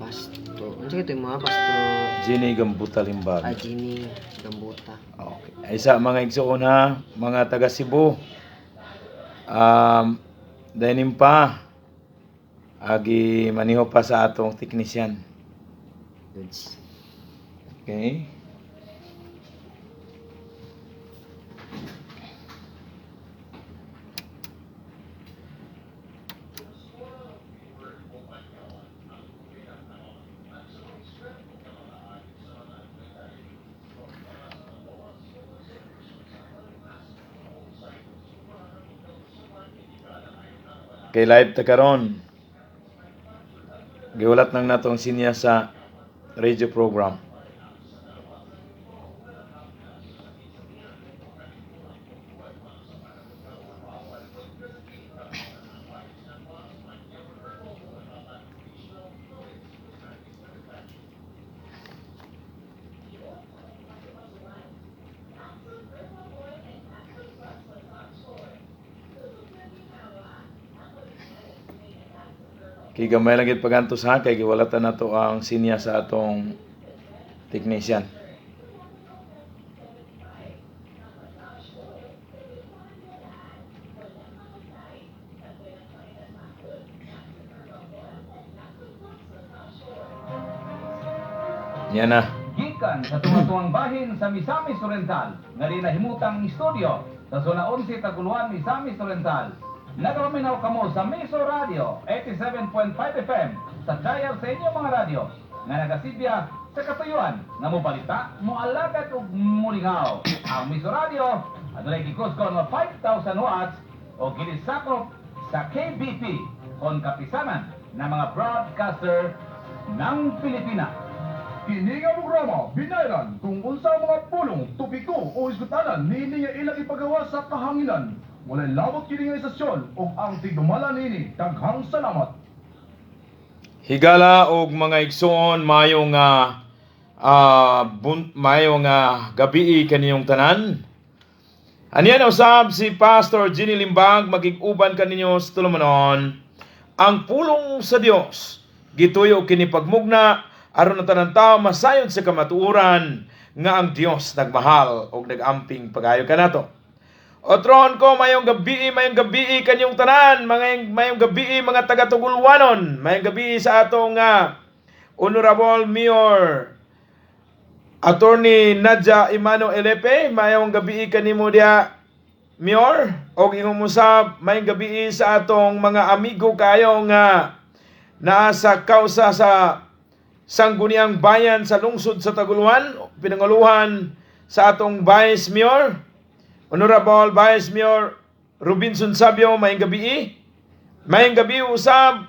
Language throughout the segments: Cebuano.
Pastor. Ano sa ito mga Pastor? Jenny Gambuta Limbag. Ah, Jenny Gambuta. Okay. Ay sa mga igsoon ha, mga taga Cebu. Daynim pa agi maniho pa sa atong technician. Goods. Okay? Kay live ta karon. Giulat nang nato ang sinya sa radio program. Kay gamay lang gid pagantos ha kay giwalatan nato ang sinya sa atong technician. Yan na. Gikan sa tunga-tungang bahin sa Misamis Oriental, nga di nahimutang studio sa Zona 11 Taguluan, Misamis Oriental. Nagapaminaw kamo sa Miso Radio 87.5 FM sa dial sa inyong mga radyo nga nagasidya sa katuyuan nga mobalita, moalagad ug molingaw. Ang Miso Radio adunay gikuskon nga 5,000 watts o ginisakop sa KBP kon kapisanan ng mga broadcaster ng Pilipinas. Kini nga programa binayran kung unsa ang mga pulong, topiko o iskutanan niini nga ilang ipagawa sa kahanginan. Walay labot kini nga istasyon ug ang tigdumala niini. Daghang salamat. Higala og mga igsoon mayo nga mayo nga gabii kaniyong tanan. Aniya na usab si Pastor Ginny Limbag magig-uban kaninyo sa tulumanon. Ang pulong sa Dios gituyo kini pagmugna aron ang tanan tao masayod sa kamatuoran nga ang Dios nagmahal og nagamping pagayo kanato. Otron ko mayong gabii kanyong tanan, mga mayong gabii mga taga-Tugulwanon, mayong gabii sa atong Honorable Mayor Attorney Nadja Imano Elepe, mayong gabii kanimo diha Mayor, og ingon mo sab mayong gabii sa atong mga amigo kayo nga naa sa kausa sa Sangguniang Bayan sa lungsod sa Taguluan, pinanguluhan sa atong Vice Mayor Honorable Vice Mayor Robinson Sabio, mayong gabii. Mayong gabi usab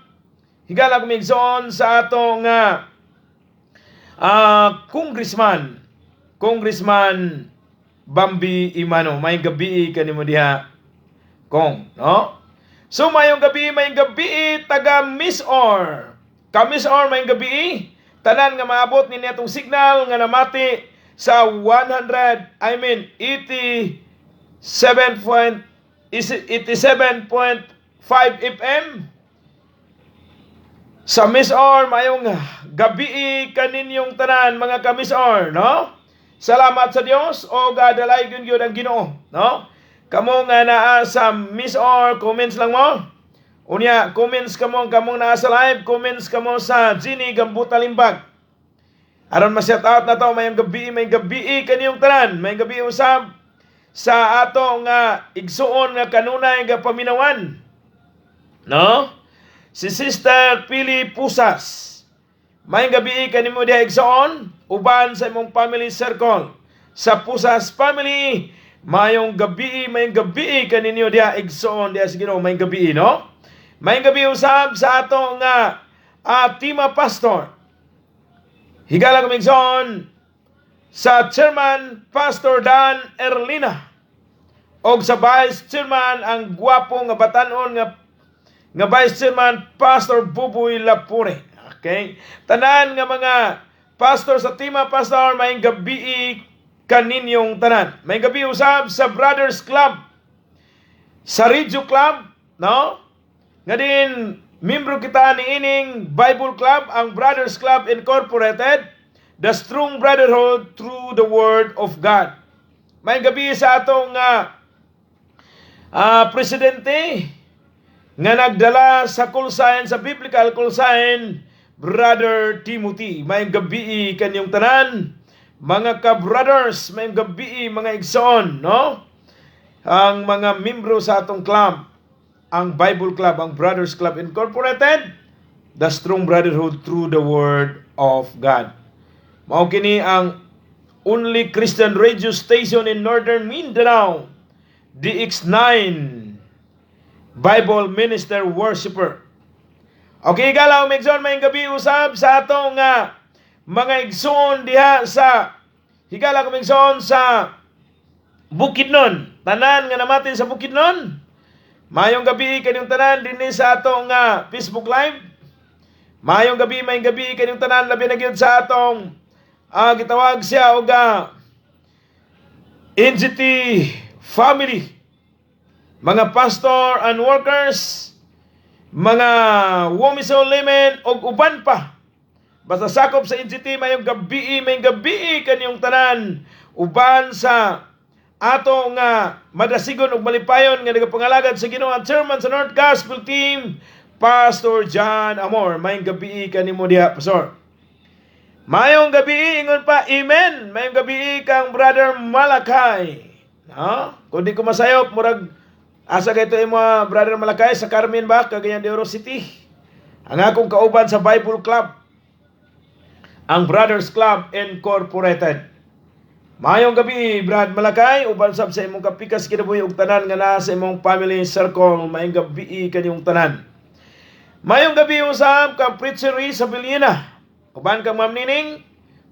higala kumigsoon sa atong Congressman Bambi Imano. Mayong gabi kanimo diha Kong, no? So mayong gabi taga Miss Or. Ka Miss Or mayong gabi tanan nga maabot ni atong signal nga namati sa 100 I mean 87.5 FM sa Miss Or, mayong gabii kaninyong tanan mga ka Miss Or, no? Salamat sa Dios o gadalay gyud gyud ang Ginoo, no? Kamo nga naa sa Miss Or, comments lang mo. Unya, comments kamo kamong naa sa live, comments kamo sa Ginny Gambuta Limbag. Aron ma-shout out na to, mayong gabii kaniyong tanan, mayong gabi usab sa ato nga igsuon nga kanunay nga paminawan. No? Si Sister Pili Pusas. Mayong gabi kanimo diha igsoon uban sa imong family circle. Sa Pusas family, mayong gabi kaninyo diha igsoon diha sa Ginoo, mayong gabi, no? Mayong gabi usab sa ato nga Tima Pastor. Higala kami igsoon sa Chairman Pastor Dan Erlina og sa Vice Chairman ang gwapo nga batan-on nga Vice Chairman Pastor Buboy Lapure. Okay? Tanan nga mga pastor sa Tima Pastor, mayong gabii kaninyong tanan. Mayong gabi usab sa Brothers Club, sa Radio Club, no? Nga din Membro kita ni ining Bible Club, ang Brothers Club Incorporated, the strong brotherhood through the Word of God. Maayong gabi sa atong presidente nga nagdala sa call sign, sa biblical call sign, Brother Timothy. Maayong gabi kanyong tanan, mga ka-brothers, maayong gabi, mga igsoon, no? Ang mga membro sa atong club, ang Bible Club, ang Brothers Club Incorporated, the strong brotherhood through the Word of God. Mao kini ang only Christian radio station in Northern Mindanao, DX9 Bible Minister Worshipper. Okay, galaw, Migson, maayong gabi usab sa atong mga igsoon diha sa higala ko, Migson, sa Bukidnon. Tanan nga namati sa Bukidnon. Mayong gabi kanyong tanan dinhi sa atong Facebook Live. Mayong gabi, mayong gabi kanyong tanan, labi na gyud sa atong gitawag siya og NGT family. Mga pastor and workers, mga womiso laymen og uban pa. Basta sakop sa NGT, mayong gabi kanyong tanan uban sa ato nga madasigon ug malipayon nga nagapangalagad sa Ginoo, ang chairman sa North Gospel Team, Pastor John Amor. Mayong gabi kanimo diha, Pastor. Mayong gabi, ingon pa, amen. Mayong gabi kang Brother Malakay. No? Kung di ko masayop, murag asa kay to imo, Brother Malakay, sa Carmen ba, Cagayan de Oro City. Ang akong kauban sa Bible Club, ang Brothers Club Incorporated. Mayong gabi, Brad Malakay, uban sab sa imong kapikas kinabuhi ug tanan nga naa sa imong family circle. Mayong gabi kanyong tanan. Mayong gabi usab kang Preacher sa Bilina. Uban kang Ma'am Nining.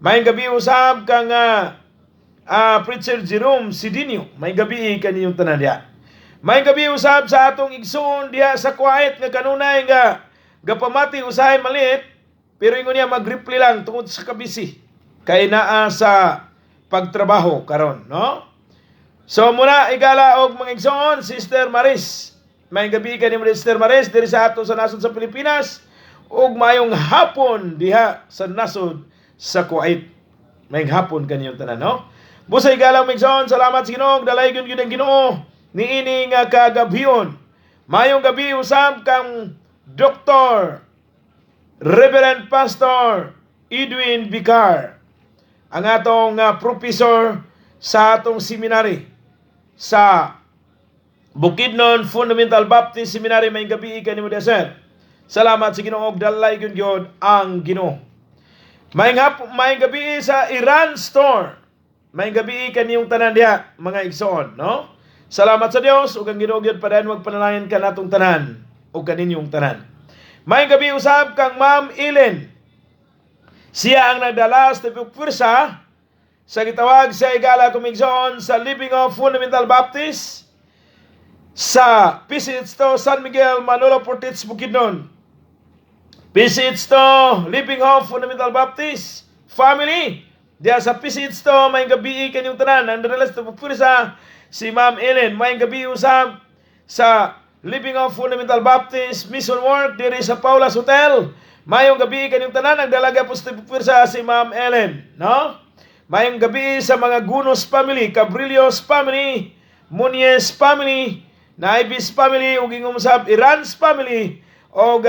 Mayong gabi usab kang Preacher Jerome Sidinio. Mayong gabi kaninyong tanan diha. Mayong gabi usab sa atong igsoon diha sa Kuwait nga kanunay nga gapamati usahay malit, pero ingon niya mag-reply lang tungod sa kabisi kay naa sa pagtrabaho karon, no? So muna, igala og mga igsoon, Sister Maris. Mayong gabi kani mo, Sister Maris, diri sa ato sa nasod sa Pilipinas ug mayong hapon diha sa nasod sa Kuwait. Mayong hapon kaniyong tanan, no? Busay galang, mga igsoon, salamat sa Ginoo, dalay gyud gyud ang Ginoo niini nga kagabhion. Mayong gabi usab kang Dr. Reverend Pastor Edwin Bicar, ang atong professor sa atong seminary sa Bukidnon Fundamental Baptist Seminary. May gabi kanimo diha, sir. Salamat sa Ginoo ug dalay gyud gyud ang Ginoo. May gabi sa Iran Store. May gabi kaniyong tanan diha, mga igsoon, no? Salamat sa Dios ug ang Ginoo gyud padayon magpanalangin kanatong tanan ug kaninyong tanan. May gabi usab kang Ma'am Ellen. Siya ang nagdala sa pwersa sa gitawag sa, igala kumigsoon, sa Living of Fundamental Baptist sa PCH to San Miguel, Manolo Fortich, Bukidnon. PCH to Living Hope Fundamental Baptist Family. Diya sa PCH to, may gabi kanyong tanan. Ang dala sa pwersa si Ma'am Ellen. May gabi usab sa Living Hope Fundamental Baptist Mission Work diri sa Paula's Hotel. Mayong gabi kanyong tanan, ang dalaga po sa pwersa si Ma'am Ellen, no? Mayong gabi sa mga Gunos family, Cabrillos family, Munyes family, Naibis family, ug ingong sab Iran's family, og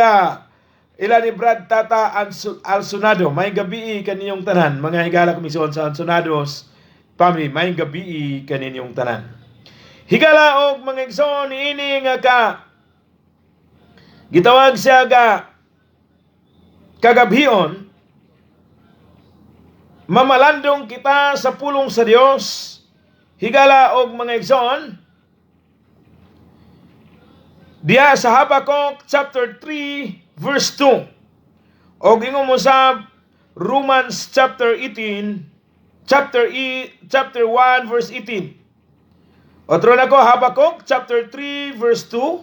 ila ni Brad Tata Alsonado. May gabi kaninyong tanan. Mga higala komisyon sa Alsonados family, may gabi kaninyong tanan. Higala og mga igsoon, ini nga ka gitawag siya ga kagabhion, mamalandong kita sa pulong sa Dios. Higala og mga igsoon, diya sa Habakuk chapter 3 verse 2 og ingon mo sa Romans chapter 18, chapter E chapter 1 verse 18. Otro na ko, Habakuk chapter 3 verse 2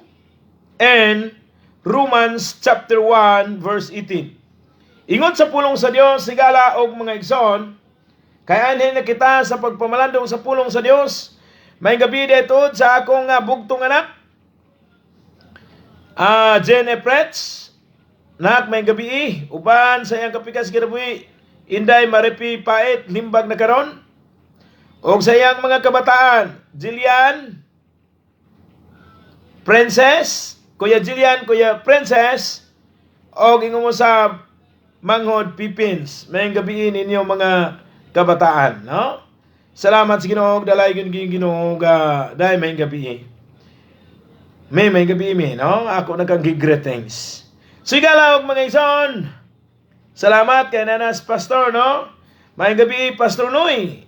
and Romans chapter 1 verse 18. Ingon sa pulong sa Dios, higala og mga igsoon, kay anhin na kita sa pagpamalandong sa pulong sa Dios. May gabi dito sa akong bugtong anak, Jen Epretz. Nak, maayong gabii. Uban sa iyang kapikas kinabuhi, Inday Maripi Pait, Limbag na karon. Og sa iyang mga kabataan, Jillian, Princess, Kuya Jillian, Kuya Princess, og ingon mo sa Manghod Pipins. Maayong gabii ninyo, mga kabataan, no? Salamat sa Ginoo, dalay gyud Ginoo ga dai maayong gabii. Maayong gabii mi, no? Ako na kang greetings. So higala og mga igsoon. Salamat kay Nanas Pastor, no? Maayong gabii, Pastor Noy.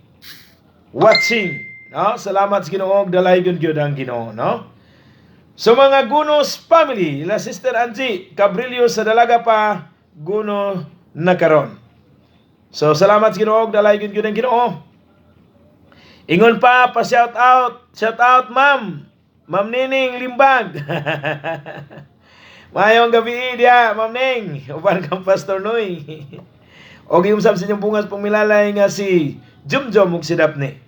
Watching, no? Salamat sa Ginoo, dalay gyud gyud ang Ginoo, no? So mga Gunos family, ila Sister Angie Cabrillo sa dalaga pa, Guno na karon. So salamat sa Ginoo, dalay gyud gyud ang Ginoo. Ingon pa pa shout out, shout out, ma'am. Ma'am Nining Limbag. Maayong gabii diya, Ma'am Ning. Uban kang Pastor Noy. Og yung sab sa inyong bungas pong milalay nga si Jumjum ug si Daphne.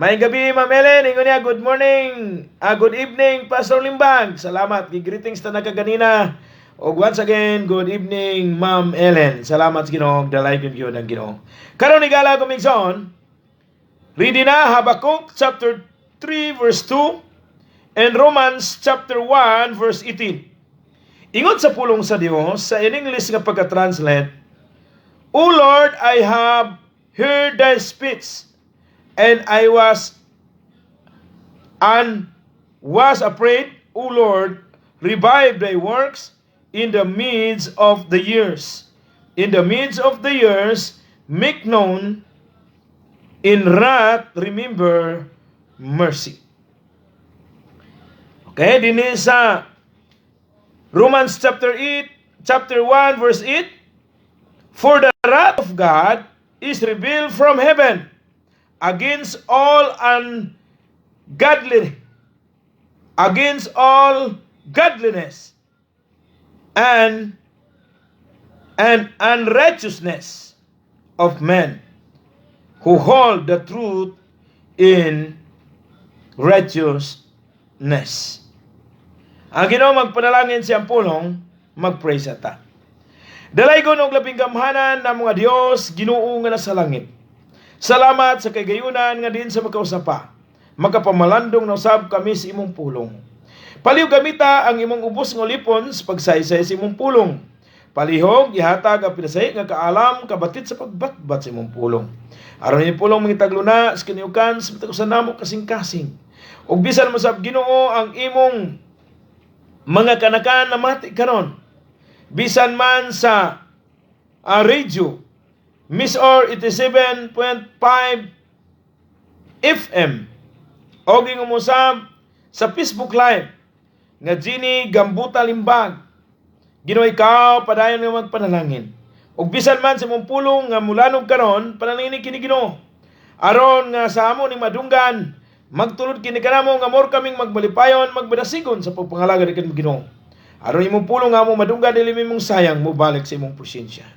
Maayong gabii, Ma'am Ellen. Ingon niya, good morning. Ah, good evening, Pastor Limbag. Salamat. Gi-greetings ta na kaganina. Og once again, good evening, Ma'am Ellen. Salamat sa Ginoo, dalay gyud gyud ang Ginoo. Karon, higala ko, igsoon. Ready na Habakkuk chapter 3 verse 2 and Romans chapter 1 verse 18. Ingon sa pulong sa Dios sa in English nga pagka-translate, "O Lord, I have heard thy speech, and I was afraid. O Lord, revive thy works in the midst of the years. In the midst of the years, make known in wrath, remember mercy." Okay, dinhi sa Romans chapter 8, chapter 1 verse 8, "For the wrath of God is revealed from heaven against all godliness and unrighteousness of men who hold the truth in righteousness." Ang Ginoo magpanalangin siyang pulong, mag-pray sa ta. Dalaygon og labing gamhanan na mga Dios, Ginoo nga nasa langit. Salamat sa kagayunan nga din sa makausapa. Makapamalandong na usab kami sa imong pulong. Palihog gamita ang imong ubos nga ulipon sa pagsaysay sa imong pulong. Palihog ihatag ang pinasahi nga kaalam kabatit sa pagbatbat sa imong pulong. Aron imong pulong mangitagluna sa kaniukan sa matag usa namo kasing-kasing. Ug bisan mo sa Ginoo ang imong mga kanakan na mati karon. Bisan man sa radio Misor 87.5 FM o ginumusab sa Facebook Live nga Ginny Gambuta Limbag. Ginoo, ikaw padayon nga magpanalangin. Ug bisan man sa imong pulong nga mulanog karon, panalangin kini, Ginoo. Aron nga sa amo ning madunggan, magtulod kini kanamo nga more kaming magmalipayon, magmadasigon sa pagpangalagad kan Ginoo. Aron imong pulong nga amo madunggan, dili mong sayang mobalik sa imong presensya.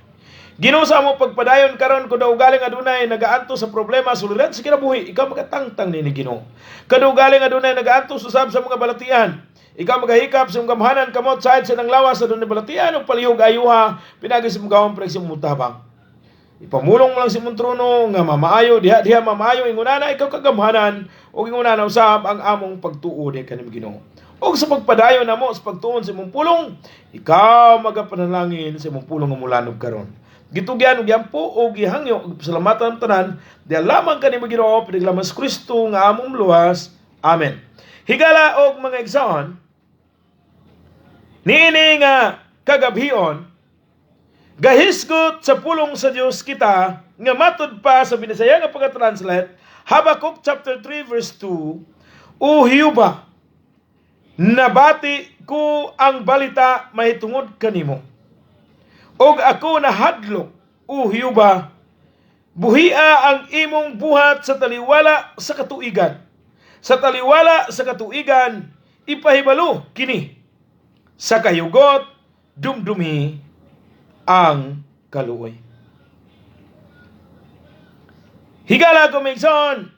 Ginoo, sa amo pagpadayon karon, kung ugaling adunay nagaanto sa problema suliran sa kinabuhi, ikaw magatangtang nini, Ginoo. Kada ugaling adunay nagaanto usab sa mga balatian, ikaw magahikap sa imong gamhanan kamot sa sa nang lawas sa dunay balatian ug palihog ayuha pinagi sa imong gawang sa imong tabang. Ipamulong mo lang sa imong trono nga mamaayo diha diha mamaayo ingunana ikaw kagamhanan ug ingunana usab ang among pagtuo di kanim, Ginoo. Ug sa pagpadayon namo sa pagtuon sa imong pulong, ikaw magapanalangin sa imong pulong nga mulanog karon. Gitugyan ug giampo ug gihangyo ug pasalamatan tanan diha lamang kanimo, Ginoo, pinaglamas Kristo nga among luwas. Amen. Higala og mga igsoon, niini nga kagabhion gahisgot sa pulong sa Dios kita nga matud pa sa Binisaya nga pagka-translate, Habakkuk chapter 3 verse 2, "O Jehova, nabati ko ang balita mahitungod kanimo ug ako nahadlok. O Jehova, buhia ang imong buhat sa taliwala sa katuigan. Sa taliwala sa katuigan, ipahibalo kini. Sa kayugot, dumdumi ang kaluoy." Higala ko, igsoon,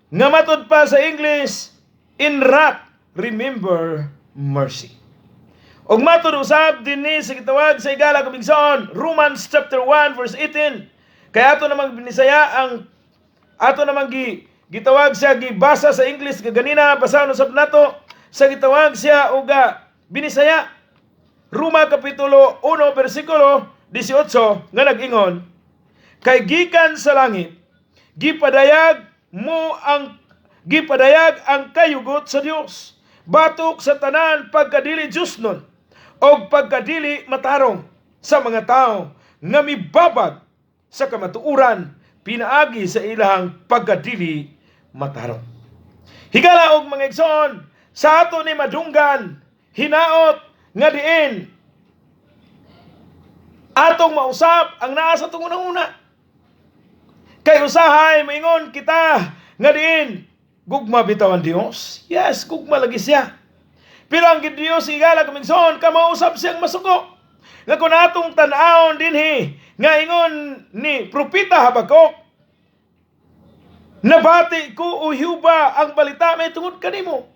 nga matud pa sa English, "In wrath, remember mercy." Og matud usab dinhi sa gitawag sa, higala ko igsoon, Romans chapter 1 verse 18. Kaya ato namang binisaya ang ato namang gitawag siya, gibasa sa English kaganina, basahon usab nato sa gitawag siya uga Binisaya. Roma kapitulo 1 bersikulo 18 nga nag-ingon, "Kay gikan sa langit gipadayag ang kayugot sa Dios batok sa tanan pagkadili Diyosnon og pagkadili matarong sa mga tao nga mibabag sa kamatuoran pinaagi sa ilahang pagkadili matarong." Higala og mga igsoon, sa ato ni madunggan hinaot nga diin atong mausap ang naa sa atong una-una. Kay usahay maingon kita nga diin gugma bitaw ang Dios. Yes, gugma lagi siya. Pero ang Dios, higala ko igsoon, kamausap siyang masuko. Nga kung atong tan-awon dinhi nga ingon ni Propeta Habakuk, "Nabati ko, O Jehova, ang balita may tungod kanimo.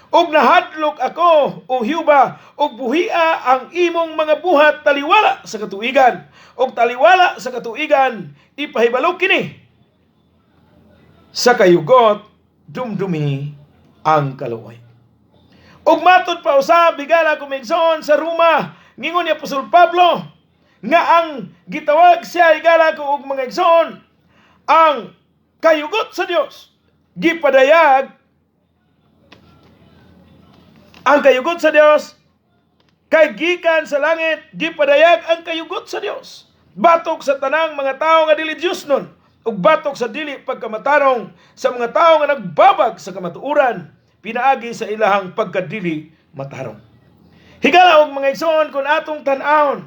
Ug nahadlok ako, O Jehova, ug buhia ang imong mga buhat taliwala sa katuigan. Ug taliwala sa katuigan, ipahibalo kini. Sa kayugot, dumdumi ang kaluoy." Ug matud pa usab, higala ko igsoon, sa Roma, ngingon ni Apostol Pablo nga ang gitawag siya, higala ko og mga igsoon, ang kayugot sa Dios gipadayag, ang kayugot sa Dios, "Kay gikan sa langit gipadayag ang kayugot sa Dios batok sa tanang mga tawo nga dili Diyosnon ug batok sa dili pagkamatarong sa mga tawo nga nagbabag sa kamatuoran pinaagi sa ilahang pagkadili matarong." Higala og mga igsoon, kung atong tan-awon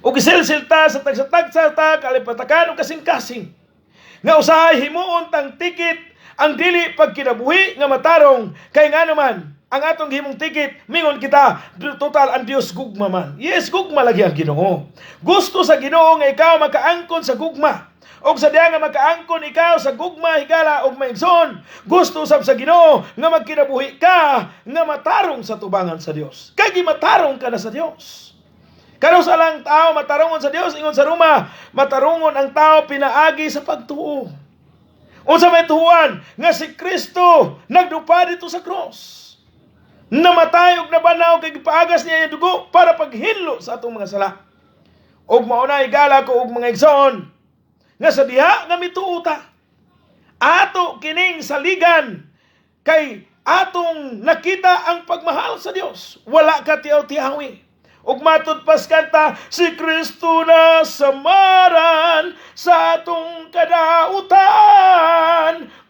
ug isilsil ta sa tagsa-tagsa ta kalipatakan ug kasing-kasing nga usahay himuon tang ticket ang dili pagkinabuhi nga matarong, kay nga naman ang atong himong ticket, mingon kita, total ang Dios gugma man. Yes, gugma lagi ang Ginoo. Gusto sa Ginoo nga ikaw makaangkon sa gugma. Og sa diha nga makaangkon ikaw sa gugma, higala og maigsoon, gusto usab sa Ginoo nga magkinabuhi ka nga matarong sa tubangan sa Dios. Kay gimatarong ka na sa Dios. Kanus-a lang tao matarongon sa Dios? Ingon sa Roma, matarongon ang tao pinaagi sa pagtuo. Unsa may tuuan? Nga si Kristo nagdupa didto sa cross. Namatay ug nabanaw kay gipaagas niya ang dugo para paghinlo sa atong mga sala. Ug mao na, higala ko og mga igsoon, nga sa diha nga mituo ta, ato kining saligan kay atong nakita ang pagmahal sa Dios. Wala ka tiyaw-tiyawi. Ug matud pas kanta, si Kristo na samaran sa atong kadautan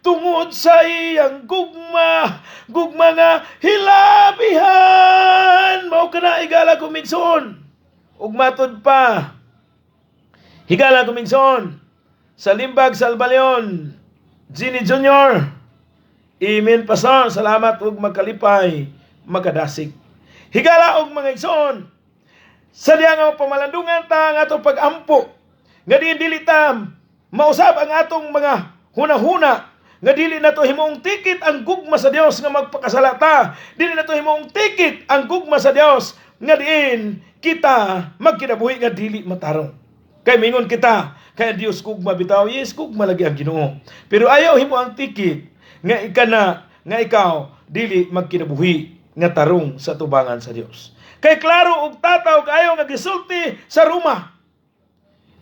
tungod sa iyang gugma, gugma nga hilabihan. Mao kana, higala ko igsoon. Ug matud pa, higala ko igsoon, sa Limbag sa Albaleon, Ginny Jr. Amen, Pastor. Salamat ug magkalipay, magkadasig. Higala og mga igsoon, sa diha nga pamalandungan ta ang atong pag-ampo, nga di dili ta mausab ang atong mga hunahuna, nga dili nato himong ticket ang gugma sa Dios nga magpakasala ta. Dili nato himong ticket ang gugma sa Dios nga diin kita magkinabuhi nga dili matarong. Kay mingon kita, kay ang Dios gugma bitaw. Yes, gugma lagi ang Ginoo. Pero ayaw himo ang ticket nga ika na nga ikaw dili magkinabuhi nga tarong sa tubangan sa Dios. Kay klaro og tataw kaayo nga gisulti sa Roma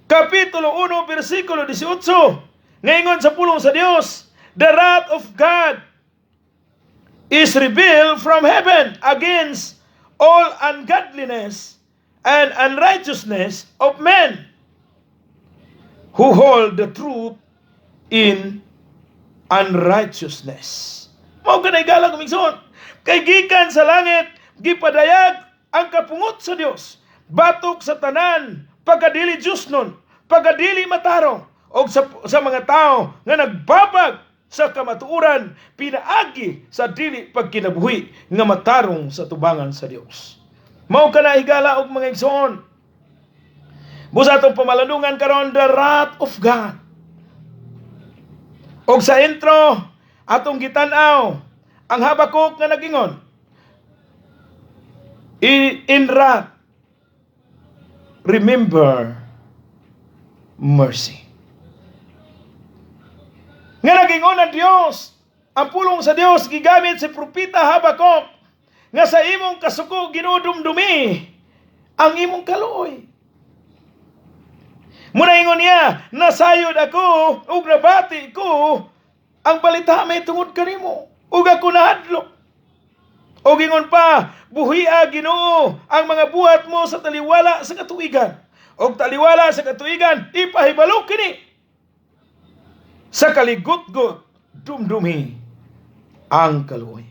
Kapitulo 1 bersikulo 18. Ngayon sa pulong sa Dios, "The wrath of God is revealed from heaven against all ungodliness and unrighteousness of men who hold the truth in unrighteousness." Mao kanay, higala ko igsoon. Kay gikan sa langit gipadayag ang kapungot sa Dios batok sa tanan pagkadili Diyosnon, pagkadili matarong og sa mga tao nga nagbabag sa kamatuoran pinaagi sa dili pagkinabuhi nga matarong sa tubangan sa Dios. Mao kana, higala og mga igsoon. Busa atong pamalandungan karon, the wrath of God. Og sa intro atong gitan-aw ang Habakuk nga nagingon. In wrath, remember mercy. Nga nagingon ang Dios, ang pulong sa Dios gigamit si Propeta Habakuk nga sa imong kasuko, Ginoo, dumdumi ang imong kaluoy. Muna ingon niya, nasayod ako ug nabati ko ang balita may tungod kanimo ug ako nahadlok. Og ingon pa, buhia, Ginoo, ang mga buhat mo sa taliwala sa katuigan. Og taliwala sa katuigan, ipahibalo kini. Sa kaligutgot, dumdumi ang kaluoy.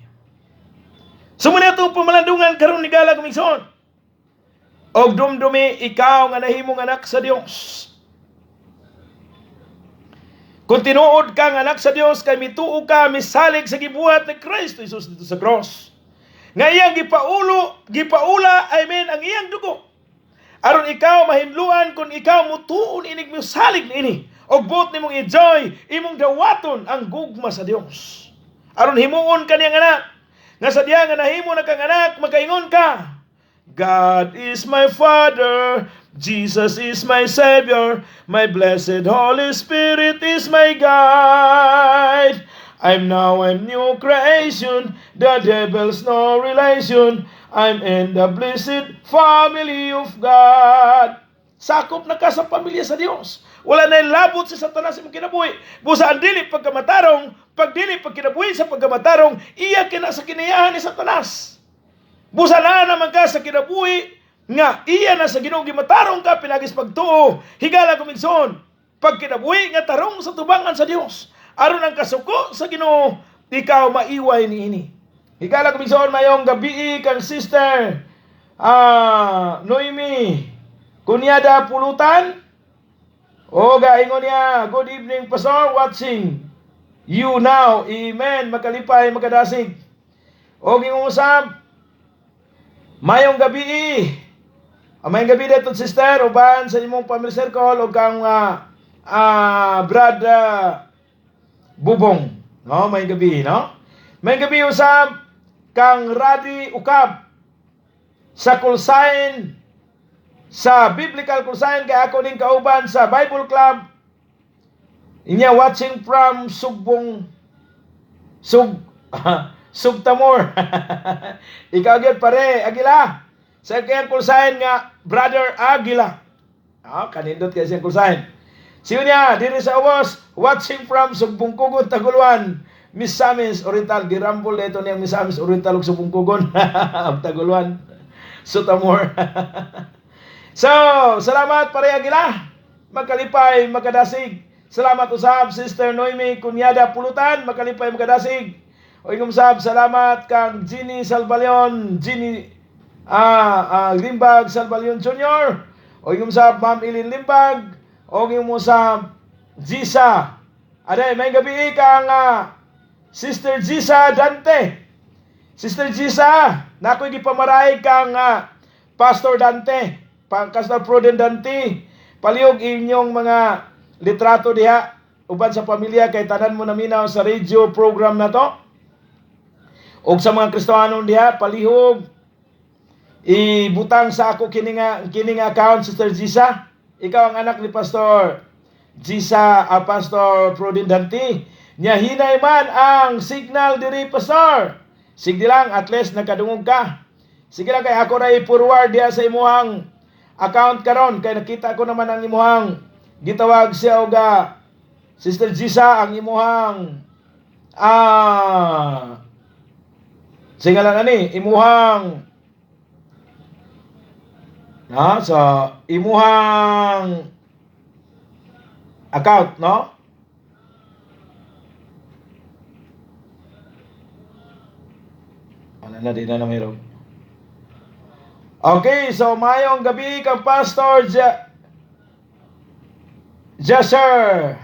So muna itong pamalandungan karon, higala kong igsoon. Og dumdumi ikaw nga nahimong anak sa Dios. Kung tinuod ka nga anak sa Dios kay mituo ka, misalig sa gibuhat ni Kristo Jesus dito sa cross. Nga iyang gipaulo, gipaula, I mean, ang iyang dugo. Aron ikaw mahinluan kung ikaw mutuon inig, misalig niini. Og buot nimong enjoy, imong dawaton ang gugma sa Dios. Aron himuon ka niyang anak. Nga sa diya nga nahimo na kang anak, makaingon ka, "God is my Father, Jesus is my Savior, my blessed Holy Spirit is my guide. I'm now a new creation, the devil's no relation. I'm in the blessed family of God." Sakop na ka sa pamilya sa Dios. Wala na labot si Satanas imong kinabuhi. Busa ang dili pagkamatarong, pag dili pagkinabuhi sa pagkamatarong, iya kina sa kinayahan ni Satanas. Busa na naman ka sa kinabuhi nga iya na sa Ginoo, gimatarong ka pinagis pagtuo. Higala kong igsoon, pag kinabuhi nga tarong sa tubangan sa Dios, aron ang kasuko sa Ginoo ikaw maiway niini. Higala kong igsoon, mayong gabi kang Sister Noemi Kunyada Pulutan. O gaingon niya, "Good evening, Pastor, watching you now." Amen. Makalipay, makadasig. O gingon usab, mayong gabi. Ang mayong gabi dito, sister, uban sa imong family circle o kang Brad Bubong. No, mayong gabi, no? Mayong gabi usab kang Radi Ukab sa call sign sa Biblical call sign kay ako ning kauban sa Bible Club. Inya watching from Sugbong Sugtamor. Ikaw gyud, pare, Agila. Sa kayang call sign nga Brother Agila. Kanindot kay siyang call sign. Siyo niya, diri sa ubos, watching from Sugbong Kugon, Taguluan, Misamis Oriental. Girambol na ito niyang Misamis Oriental ug Sugbong Kugon ug Taguluan. Sutamor. So, salamat, pare Agila. Makalipay, makadasig. Salamat usab, Sister Noemi Kunyada Pulutan, makalipay, makadasig. O ingom sab, salamat kang Ginny Salvalion, Ginny Limbag Salvalion Jr. O ingom sab, Ma'am Ilin Limbag. O ingom sab, Gisa. Aday, may gabi kang Sister Gisa Dante. Sister Gisa, nakoy gipamaray kang Pastor Dante, Pastor Prudent Dante. Palihog inyong mga litrato diha uban sa pamilya kay tanan mo naminaw sa radio program na to. Og sa mga Kristohanon diha, palihog ibutang sa ako kini nga account, Sister Gisa. Ikaw ang anak ni Pastor Gisa, Pastor Prudent Dante. Nya hinay man ang signal diri, Pastor. Sige lang, at least nakadungog ka. Sige lang kay ako ra i-forward diha sa imuhang account karon kay nakita ko naman ang imuhang gitawag siya og Sister Gisa, ang imuhang singalan ani imuhang na sa imuhang account, no? Wala na, di na na mayroon. Okay, so mayong gabi kang Pastor Jasser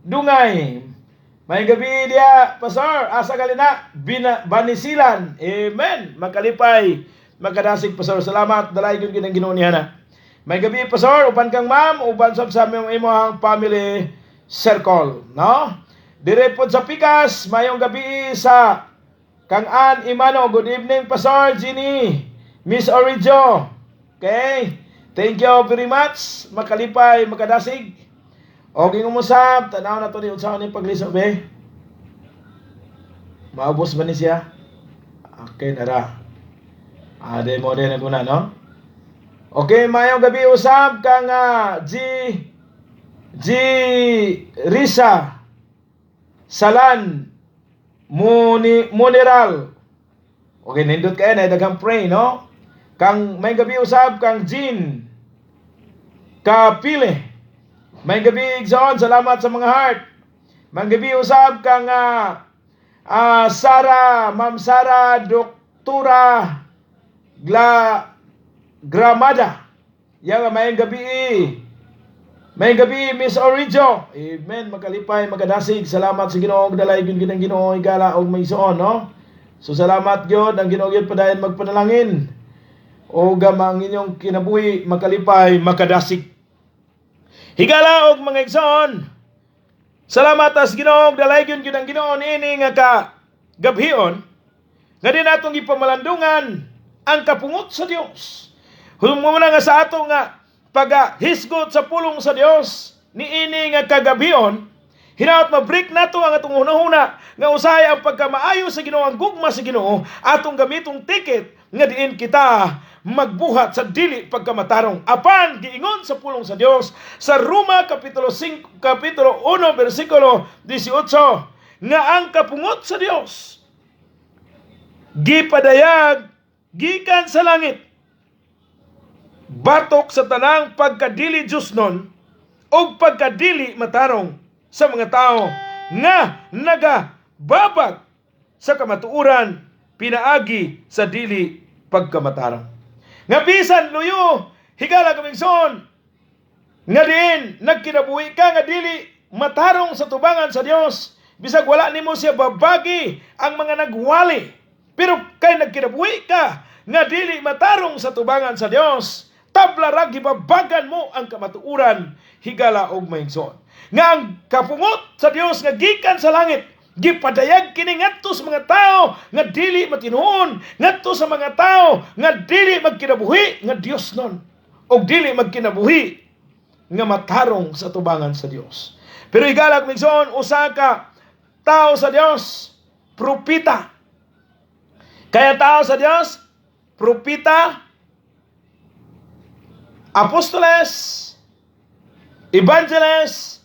Dungay. May gabi diya, Pastor. Asa gali na? Bina, Banisilan. Amen. Makalipay. Makadasig, Pastor. Salamat. Dalay yun ginang Ginoo niya na. May gabi, Pastor. Uban kang ma'am. Uban sab sa imong family circle. No? Dire po sa Pikas. Mayong gabi sa kang Ann Imano. Good evening, Pastor Ginny. Miss Orijo. Okay? Thank you very much. Makalipay, makadasig. Okay, ngumusap. Tanaw na to ni unsa ni pagliso be. Maubos ba ni siya? Okay, nara. Ade mo din naguna, no? Okay, mayong gabi usab kang G G Risa Salan Muni Muniral. Okay, nindot kayo na daghang pray, no? Kang may gabi usab kang Jean Kapile. May gabi igsoon, salamat sa mga heart. May gabi usab kang Sara, Ma'am Sara Doktora Gla Gramada. Yang may gabi. May gabi, Miss Orijo. Amen. Makalipay, makadasig. Salamat sa Ginoo. Dalay gyud ang Ginoo higala og may suon, no? So salamat gyud ang Ginoo gyud padayon magpanalangin. O ang inyong kinabuhi makalipay, makadasig. Higala og mga igsoon. Salamat as Ginoo, dalay gyud gyud ang Ginoo niini nga ka gabhion nga di natong gipamalandungan ang kapungot sa Dios. Humuna nga sa ato nga pagahisgot sa pulong sa Dios niini nga kagabhion, hinaot ma-break nato ang atong hunahuna nga usahay ang pagkamaayo sa Ginoo, ang gugma sa Ginoo, atong gamitong ticket nga diin kita magbuhat sa dili pagkamatarong. Apan giingon sa pulong sa Dios sa Roma kapitulo 5, kapitulo 1 bersikulo 18 nga ang kapungot sa Dios gipadayag gikan sa langit batok sa tanang pagkadili Diyos nun o pagkadili matarong sa mga tao nga nagababag sa kamatuoran pinaagi sa dili pagkamatarong. Nga bisan luyo, higala kamingson, nga diin nagkinabuhi ka nga dili matarong sa tubangan sa Dios, bisag wala nimo siya babagi ang mga nagwali, pero kay nagkinabuhi ka nga dili matarong sa tubangan sa Dios, tabla ra gibabagan mo ang kamatuoran, higala og maigsoon. Nga ang kapungot sa Dios nga gikan sa langit, gipadayag kini ngadto sa mga tao nga dili matinuon, ngadto sa mga tao nga dili magkinabuhi nga Dios nun, og dili magkinabuhi nga matarong sa tubangan sa Dios. Pero higala maigsoon, usa ka tao sa Dios, propeta. Kaya tao sa Dios, propeta, apostoles, evangelists,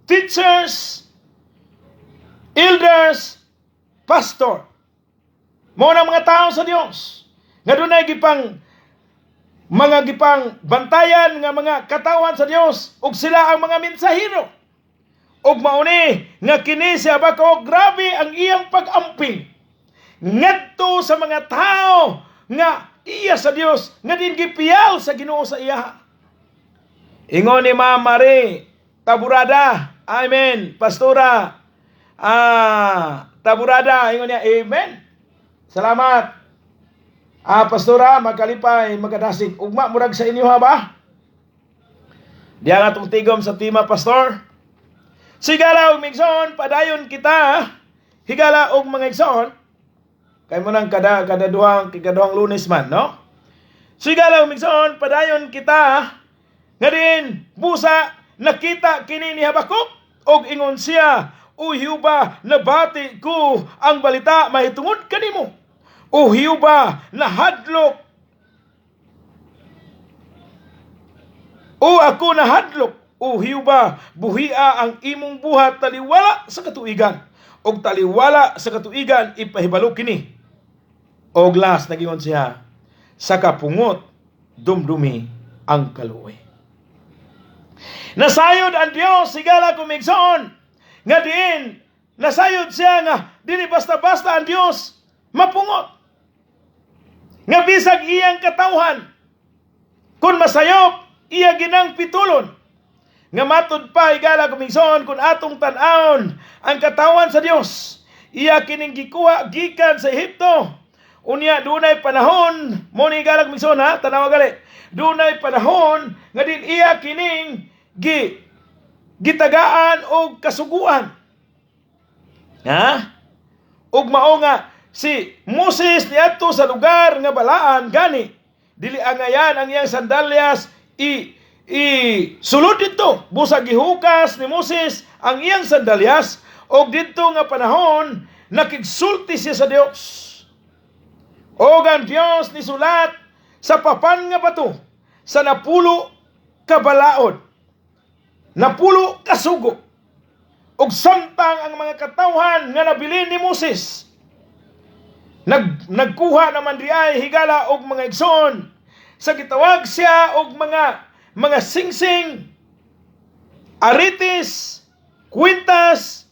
teachers, elders, pastor. Mao na mga tao sa Dios nga dunay gipang mga gipang bantayan nga mga katawan sa Dios ug sila ang mga mensahero. Ug mauni nga kini si Habakuk, grabe ang iyang pag-amping ngadto sa mga tao nga iya sa Dios nga din gipiyal sa Ginoo sa iya. Ingon ni Ma'am Marie Taburada, amen, pastora Taburada, ingon niya, amen. Salamat. Pastora, magkalipay, magkadasig. Ugma, murag sa inyo ha ba? Diya nga itong tigom sa tima, pastor. Sigala og migsoon, padayon kita. Higala og mga igsoon. Kay mo nang kada duhang kikaduhang Lunes man, no? Sigala og migsoon, padayon kita. Nga din, busa, nakita kini ni Habakuk og ingon siya, O Hiuba, nabati ko ang balita mahitungod kanimo. O Hiuba, nahadlok. O ako nahadlok. O Hiuba, buhia ang imong buhat taliwala sa katuigan. Og taliwala sa katuigan, ipahibalo kini. Og last, nagingon siya, sa kapungot, dumdumi ang kaluoy. Nasayod ang Dios, higala kumigsoon, nga diin, nasayod siya nga, dili basta-basta ang Dios mapungot. Nga bisag iyang katawhan, kung masayop, iya ginang pitulon. Nga matud pa, higala kumigsoon, kung atong tan-awon ang katawan sa Dios, iya kining gikuha gikan sa Ehipto. Unya, dunay panahon, mo ni higala kumigsoon ha, tanawa gali, dunay panahon nga din iya kining gitagaan og kasuguan. Ha? Og mao nga si Moses niadto sa lugar nga balaan, gani dili angayan ang iyang sandalyas i sulod didto. Busa gihukas ni Moses ang iyang sandalyas og didto nga panahon nakigsulti siya sa Dios. Og ang Dios nisulat sa papan nga bato sa 10 ka balaod, 10 ka sugo. Og samtang ang mga katawhan nga nabilin ni Moses nagkuha naman diay, higala og mga igsoon, sa gitawag siya og mga singsing, aritis, kwintas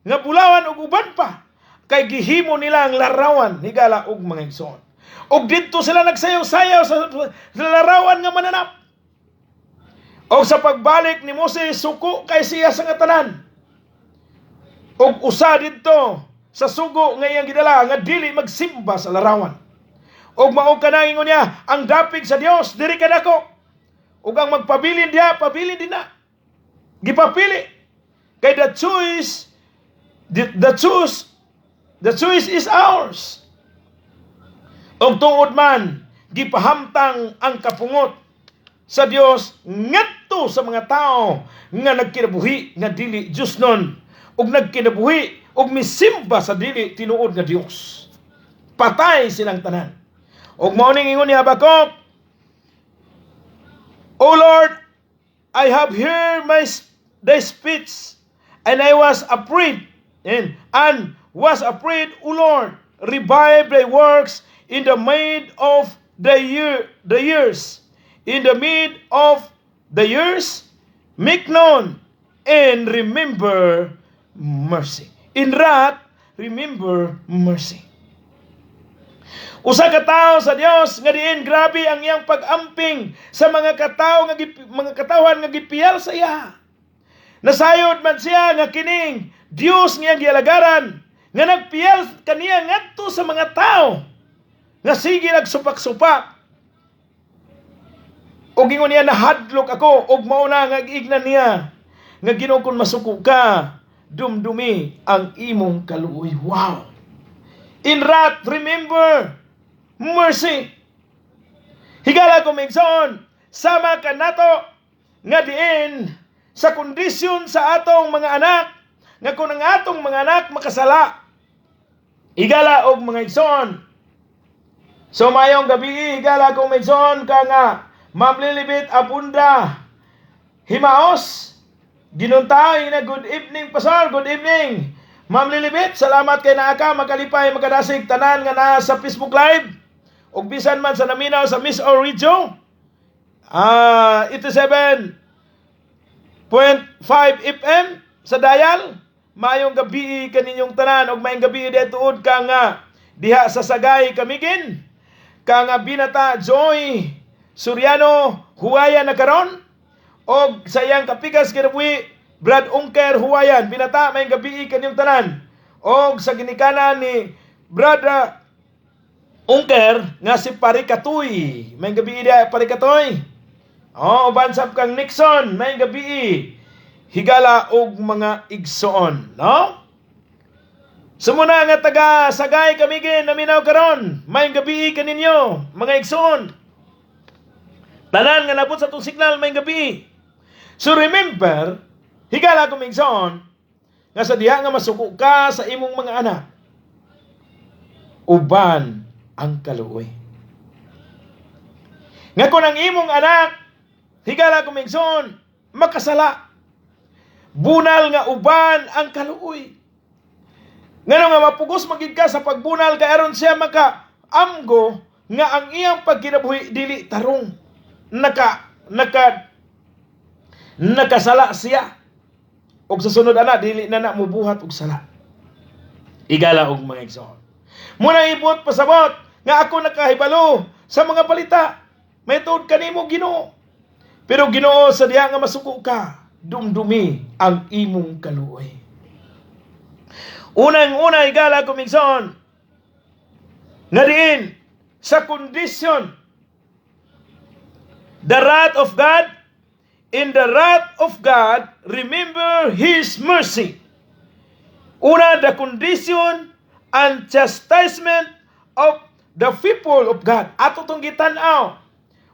nga bulawan ug uban pa, kay gihimo nila ang larawan, higala og mga igsoon. Ug didto sila nagsayaw-sayaw sa larawan nga mananap. Og sa pagbalik ni Moses, suko kay siya sa nga tanan. Ug usa didto sa sugo nga iyang gidala nga dili magsimba sa larawan. Ug mao kana ingon niya, ang dapig sa Dios diri kadako. Ug ang magpabilin diha, pabilin din na. Gipapili. Kay the choice is ours. Ug tuod man, gipahamtang ang kapungot sa Dios ngadto sa mga tao nga nagkinabuhi nga dili Dios nun ug nagkinabuhi ug misimba sa dili tinuod nga Dios. Patay silang tanan. Ug mao ning ingon ni Habakuk, "O Lord, I have heard thy speech, and I was afraid, and was afraid. O Lord, revive thy works in the mid of the years. In the mid of the years, make known and remember mercy." In wrath, remember mercy. Usa ka tawo sa Dios nga diin grabe ang iyang pag-amping sa mga katawhan nga gipiyal sa iya. Nasayod man siya nga kining Dios nga iyang gialagaran nga nagpiyal kaniya ngadto sa mga tao nga sige nagsupak-supak. Ug ingon niya, "Nahadlok ako," ug mao na nga giignan niya nga, "Ginoo, kung masuko ka, dumdumi ang imong kaluoy." Wow. In wrath, remember mercy. Higala ko, igsoon, sama kanato nga diin sa kondisyon sa atong mga anak, nga kung ang atong mga anak makasala, higala og mga igsoon. So mayong gabi, higala kong igsoon, ka nga Ma'am Lilibet Abunda Himaos Ginuntay na, "Good evening, Pastor." Good evening, Ma'am Lilibet. Salamat kay naa ka, makalipay, makadasig tanan nga naa sa Facebook Live ug bisan man sa naminaw sa Miss O Radio 87.5 FM sa dial. Maayong gabi kaninyong tanan ug maayong gabi tuod ka nga diha sa Sagay Camiguin, ka nga Binata Joy Soriano Huwayan na karon og sa iyang kapikas kinabuhi, Brad Unker Huwayan. Binata, maayong gabi kaninyong tanan og sa ginikanan ni Brad Unker nga si Parikatoy. Maayong gabi diha, Parikatoy. Oh, uban sab kang Nixon, maayong gabi, higala og mga igsoon, no? Sumuna nga taga Sagay Camiguin naminaw karon, maayong gabi kaninyo, mga igsoon. Tanan nga nabot sa atong signal, maayong gabi. So remember, higala ko, igsoon, nga sa diha nga masuko ka sa imong mga anak, uban ang kaluoy. Nga kung ang imong anak, higala ko, igsoon, makasala, bunal nga uban ang kaluoy. Ngano nga mapugos magid ka sa pagbunal kay aron siya maka amgo nga ang iyang pagkinabuhi dili tarong. Naka naka nakasala siya. Og sa sunod ana dili na na mubuhat og sala. Higala og mga igsoon. Muna ibot pasabot nga ako nakahibalo sa mga balita. May tuod kanimo, Ginoo. Pero Ginoo, sa diha nga masuko ka, dumdumi ang imong kaluoy. Unang-una, higala ko, igsoon, nga diin sa kondisyon, the wrath of God, in the wrath of God, remember His mercy. Una, the condition and chastisement of the people of God. Ato tong gitan-aw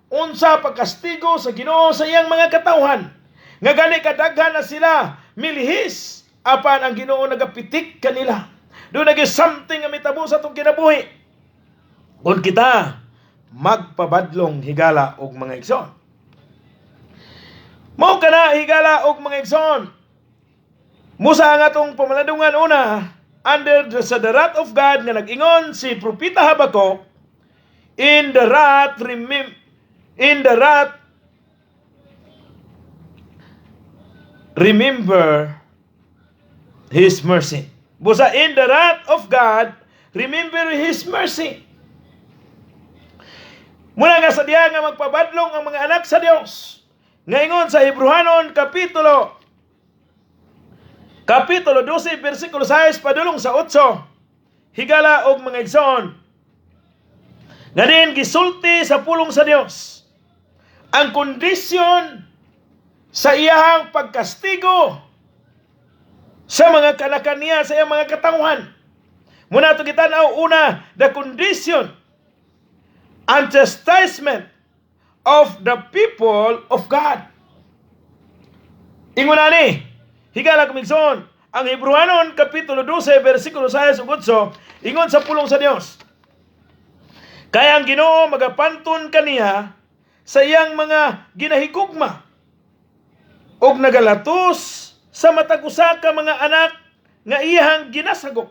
unsa pagkastigo sa Ginoo sa iyang mga katawhan. Nga gani kadaghan na sila milihis apan ang Ginoo nagapitik kanila. Duna gyud something nga mitabo sa atong kinabuhi kung kita magpabadlong, higala og mga igsoon. Mao kana, higala og mga igsoon. Musa ang atong pamalandungan una under sa the wrath of God nga nag-ingon si Propeta Habakuk, "In the wrath remember His mercy." Busa, in the wrath of God, remember His mercy. Muna nga sa diya nga magpabadlong ang mga anak sa Dios. Ngaingon sa Hebrehanon kapitulo 12 bersikulo 6 padulong sa 8. Higala og mga igsoon. Nga din gisulti sa pulong sa Dios ang kondisyon sa iyahang pagkastigo sa mga kanakan niya, sa iyang mga katawhan. Muna ito kita una, the condition and chastisement of the people of God. Ingon ani, higala kong igsoon, ang Hebrehanon kapitulo 12 bersikulo 6 ug 8, ingon sa pulong sa Dios. Kaya ang Ginoo magapanton kaniya sa iyang mga ginahigugma ug nagalatos sa matag usa ka mga anak nga iyang ginasagop.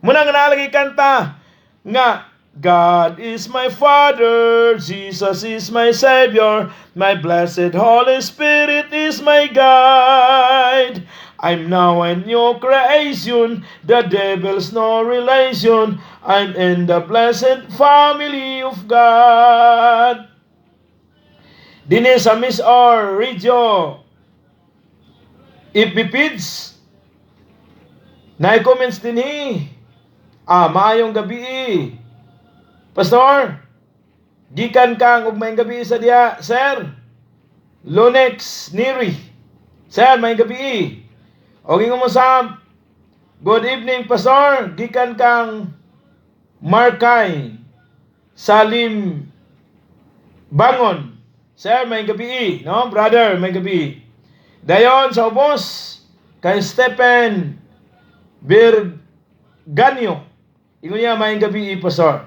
Muna nga naa lagi kanta nga "God is my Father, Jesus is my Savior, my blessed Holy Spirit is my guide. I'm now a new creation, the devil's no relation. I'm in the blessed family of God." Dini sa Miss R Radio FB page, na comments dinhi. Ah, maayong gabi. Pastor, gikan kang ug maayong gabi sa diya, Sir. Lonex Neri. Sir, maayong gabi. O ingon mo sa "Good evening, Pastor." Gikan kang Markay Salim Bangon. Sir, maayong gabi, no? Brother, maayong gabi. Dayon sa ubos kay Stephen Berganyo. Ingon niya, "Maayong gabi, Pastor."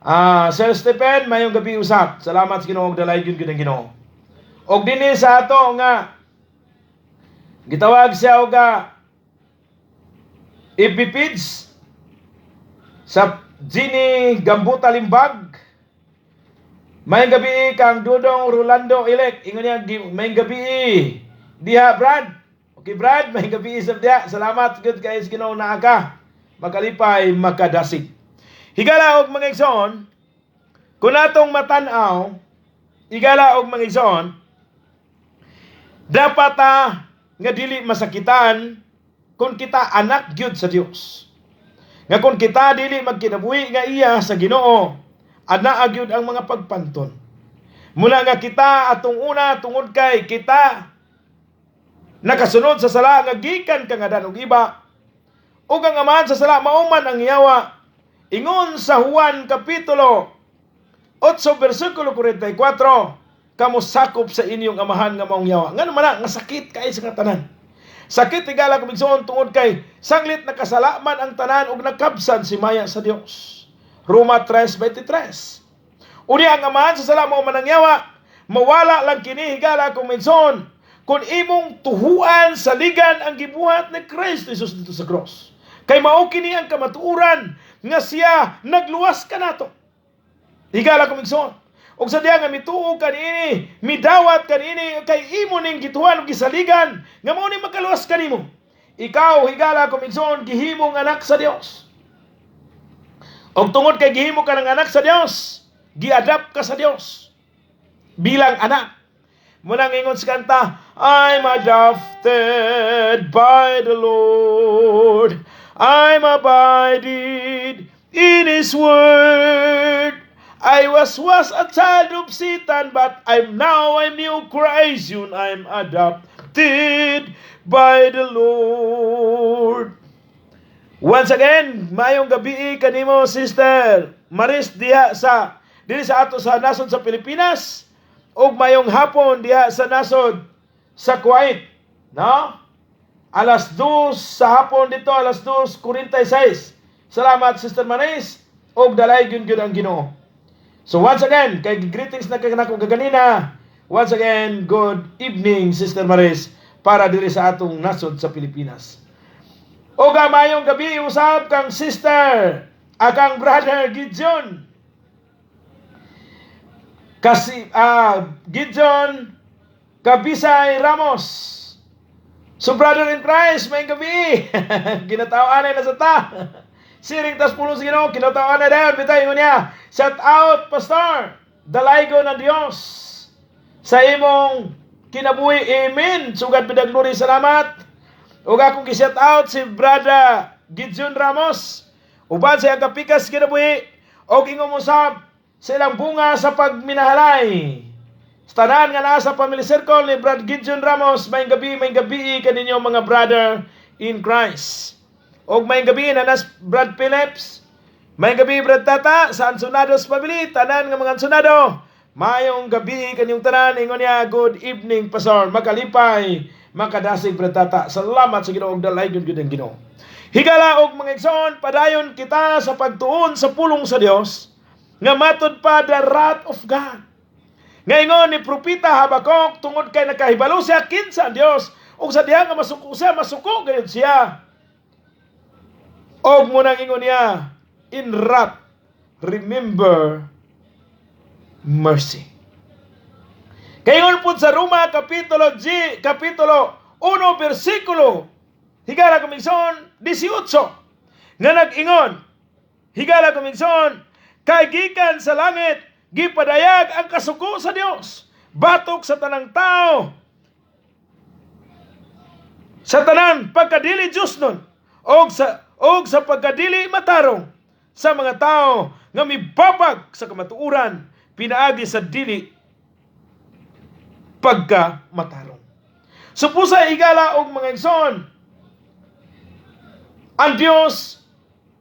Ah, Sir Stephen, maayong gabi usap. Salamat sa Ginoo ug dalaygon gyud ang Ginoo. Og dinhi sa ato nga gitawag siya og FB page sa Ginny Gambuta Limbag. Maayong gabi kang Dudong Rolando Elek. Ingon niya, "Maayong gabi diha, Brad." Okay, Brad, maayong gabi sa diha. Salamat gud kay sa Ginoo naa ka. Makalipay, makadasig. Higala og mga igsoon, kung atong matan-aw, higala og mga igsoon, dapat ta nga dili masakitan kung kita anak gyud sa Dios. Nga kung kita dili magkinabuhi nga iya sa Ginoo, ana gyud ang mga pagpanton. Muna nga kita atong una tungod kay kita nakasunod sa sala nga gikan kang Adan ug Eva ug ang amahan sa sala mao man ang yawa. Ingon sa Juan kapitulo 8 bersikulo 44, "Kamo sakop sa inyong amahan nga maong yawa." Ngano man na nga sakit kay sa tanan? Sakit, higala kong igsoon, tungod kay sanglit nakasala man ang tanan ug nakabsan si maya sa Dios. Roma 3:23. Unya ang amahan sa sala mao man ang yawa, mawala lang kini, higala kong igsoon, kung imong tuhuan saligan ang gibuhat ni Kristo Jesus dito sa cross. Kay mao kini ang kamatuoran nga siya nagluwas kanato. Higala kong igsoon. Og sa diya nga mituo kanini, midawat kanini kay imo ning gituhan ug gisaligan nga mao ni makaluwas kanimo. Ikaw, higala kong igsoon, gihimong anak sa Dios. Og tungod kay gihimo ka ng anak sa Dios, giadapt ka sa Dios bilang anak. Munang ingon sa kanta, "I'm adopted by the Lord. I'm abiding in His Word. I was a child of Satan, but I'm now a new creation. I'm adopted by the Lord." Once again, maayong gabi kanimo, Sister Maris, diha sa diri sa ato sa nasod sa Pilipinas ug maayong hapon diha sa nasod sa Kuwait, no? Alas 2 sa hapon dito, alas 2:46. Salamat, Sister Maris, ug dalaygon gyud ang Ginoo. So once again, kay greetings na kay nako gaganina. Once again, good evening, Sister Maris, para diri sa atong nasod sa Pilipinas. O maayong gabi usab kang sister akang brother Gideon. Kasi Gideon Kabisay Ramos. So brother in Christ, maayong gabi. Ginataw-anay na sa ta. Siring tas pulong sa Ginoo, kinataw-anay dayon bitay ingon niya. Shout out, Pastor. Dalaygon ang Dios sa imong kinabuhi. Amen. Sugad bidag glory, salamat. Ug akong gi-shout out si Brother Gideon Ramos. Uban sa iyang kapikas kinabuhi og ingon usab sa ilang bunga sa pagminahalay. Sa tanan nga naa sa family circle ni Brad Gideon Ramos, maayong gabi kaninyo, mga brother in Christ. Og maayong gabi na nas Brad Phillips. Maayong gabi, Brad Tata, sa Ansonados family, tanan nga mga Ansonado. Maayong gabi kaninyong tanan, ingon niya, "Good evening, Pastor." Makalipay, makadasig, Brad Tata. Salamat sa Ginoo ug dalaygon gyud ang Ginoo. Higala og mga igsoon, padayon kita sa pagtuon sa pulong sa Dios nga matud pa the wrath of God. Nga ingon ni Propeta Habakuk, tungod kay nakahibalo siya kinsa ang Dios ug sa diha nga masuko siya, masuko gayud siya. Og munang ingon niya, "In wrath, remember mercy." Kay ingon po sa Roma kapitulo G, kapitulo 1 bersikulo, higala kumigson, 18 nga nag-ingon, higala kumigson, kay gikan sa langit gipadayag ang kasuko sa Dios batok sa tanang tao sa tanan pagkadili Diyos nun og sa pagkadili matarong sa mga tao nga mibabag sa kamatuoran pinaagi sa dili pagka matarong. Supusa, higala og mga igsoon, ang Dios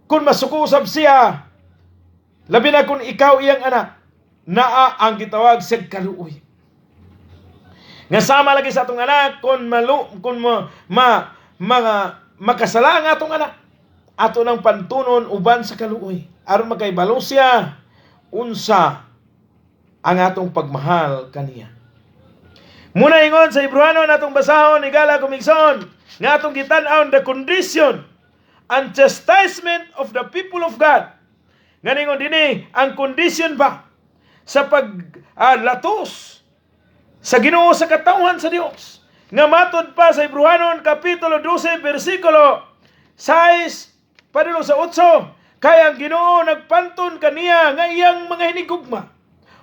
kung masuko usab siya, labi na kung ikaw iyang anak, naa ang gitawag sa kaluoy. Nga sama lagi sa atong anak, kung malu kung ma, ma mga makasala ang atong anak, ato nang pantunon uban sa kaluoy aron makahibalo siya unsa ang atong pagmahal kaniya. Muna ingon sa Hebreano natong basahon, higala kumigson, nga atong gitan-aw the condition and chastisement of the people of God. Nga ningon dinhi ang condition ba sa pag latos sa Ginoo sa katawhan sa Dios. Nga matod pa sa Hebrewanon kapitulo 12 bersikulo 6 padulong sa 8, kay ang Ginoo nagpanton kaniya nga iyang mga hinigugma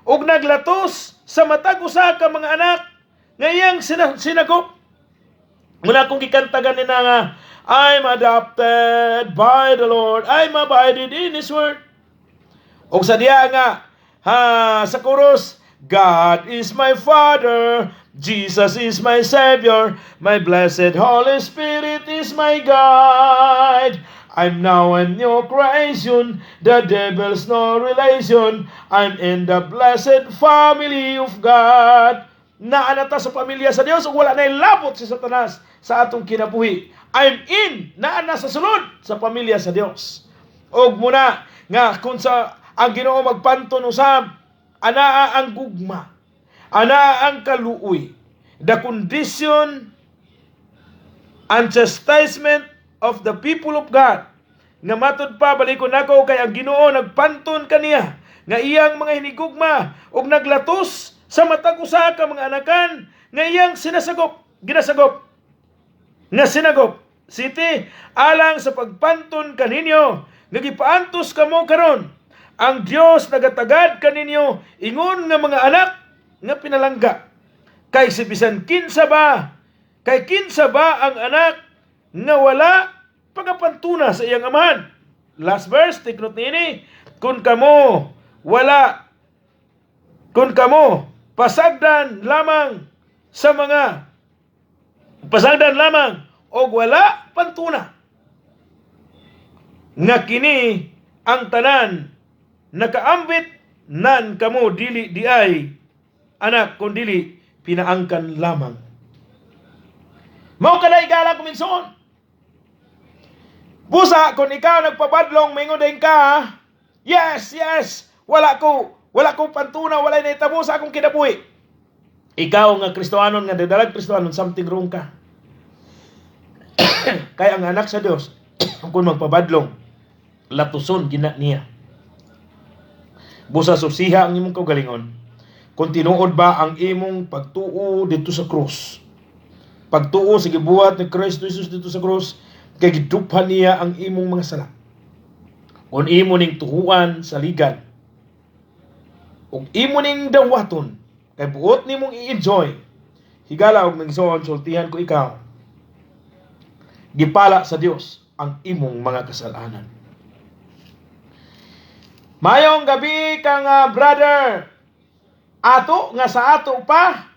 ug naglatos sa matag usa ka mga anak nga iyang sinagop. Muna kung gikanta ganina nga, "I'm adopted by the Lord, I'm abided in His Word." Og sa diya nga, ha, sa chorus, "God is my Father, Jesus is my Savior, my blessed Holy Spirit is my guide. I'm now a new creation, the devil's no relation, I'm in the blessed family of God." Naa na ta sa pamilya sa Dios ug wala na labot si Satanas sa atong kinabuhi. I'm in, naa na sa sulod sa pamilya sa Dios. Og muna nga kung sa ang Ginoo magpanton usab, anaa ang gugma, anaa ang kaluoy. The condition and chastisement of the people of God. Nga matod pa, balikon nako, kay ang Ginoo nagpanton kaniya nga iyang mga hinigugma ug naglatos sa matag usa ka mga anakan nga iyang sinasagop, ginasagop nga sinagop. City, alang sa pagpanton kaninyo nga gipaantos kamo karon, ang Dios nagatagad kaninyo ingon nga mga anak nga pinalangga. Kay si bisan kinsa ba, kay kinsa ba ang anak nga wala pagapantuna sa iyang amahan? Last verse, take note niini. Kung kamo wala kung kamo pasagdan lamang sa mga pasagdan lamang og wala pantuna. Nga kini ang tanan nakaambit nan kamo dili diay anak kundili pinaangkan lamang. Mao kada igala kuminsoon. Busa kung ikaw nagpabadlong maingon din ka, Yes, wala ko pantuna, wala nahitabo sa akong kinabuhi." Ikaw nga Kristohanon, nga dadalag Kristohanon, something wrong ka. Kaya ang anak sa Dios, kung magpabadlong, latuson gina niya. Busa susiha ang imong kaugalingon. Kung tinuod ba ang imong pagtuo dito sa krus. Pagtuo sa gibuhat ni Kristo Jesus dito sa krus, kay giduphan niya ang imong mga sala. Kung imo ning tuhuan sa ligan, ug imo ning dawaton, kay buot nimong i-enjoy, higala og nagsoon, sultihan ko ikaw, gipala sa Dios ang imong mga kasalanan. Mayong gabi kang brother Ato nga sa ato pa.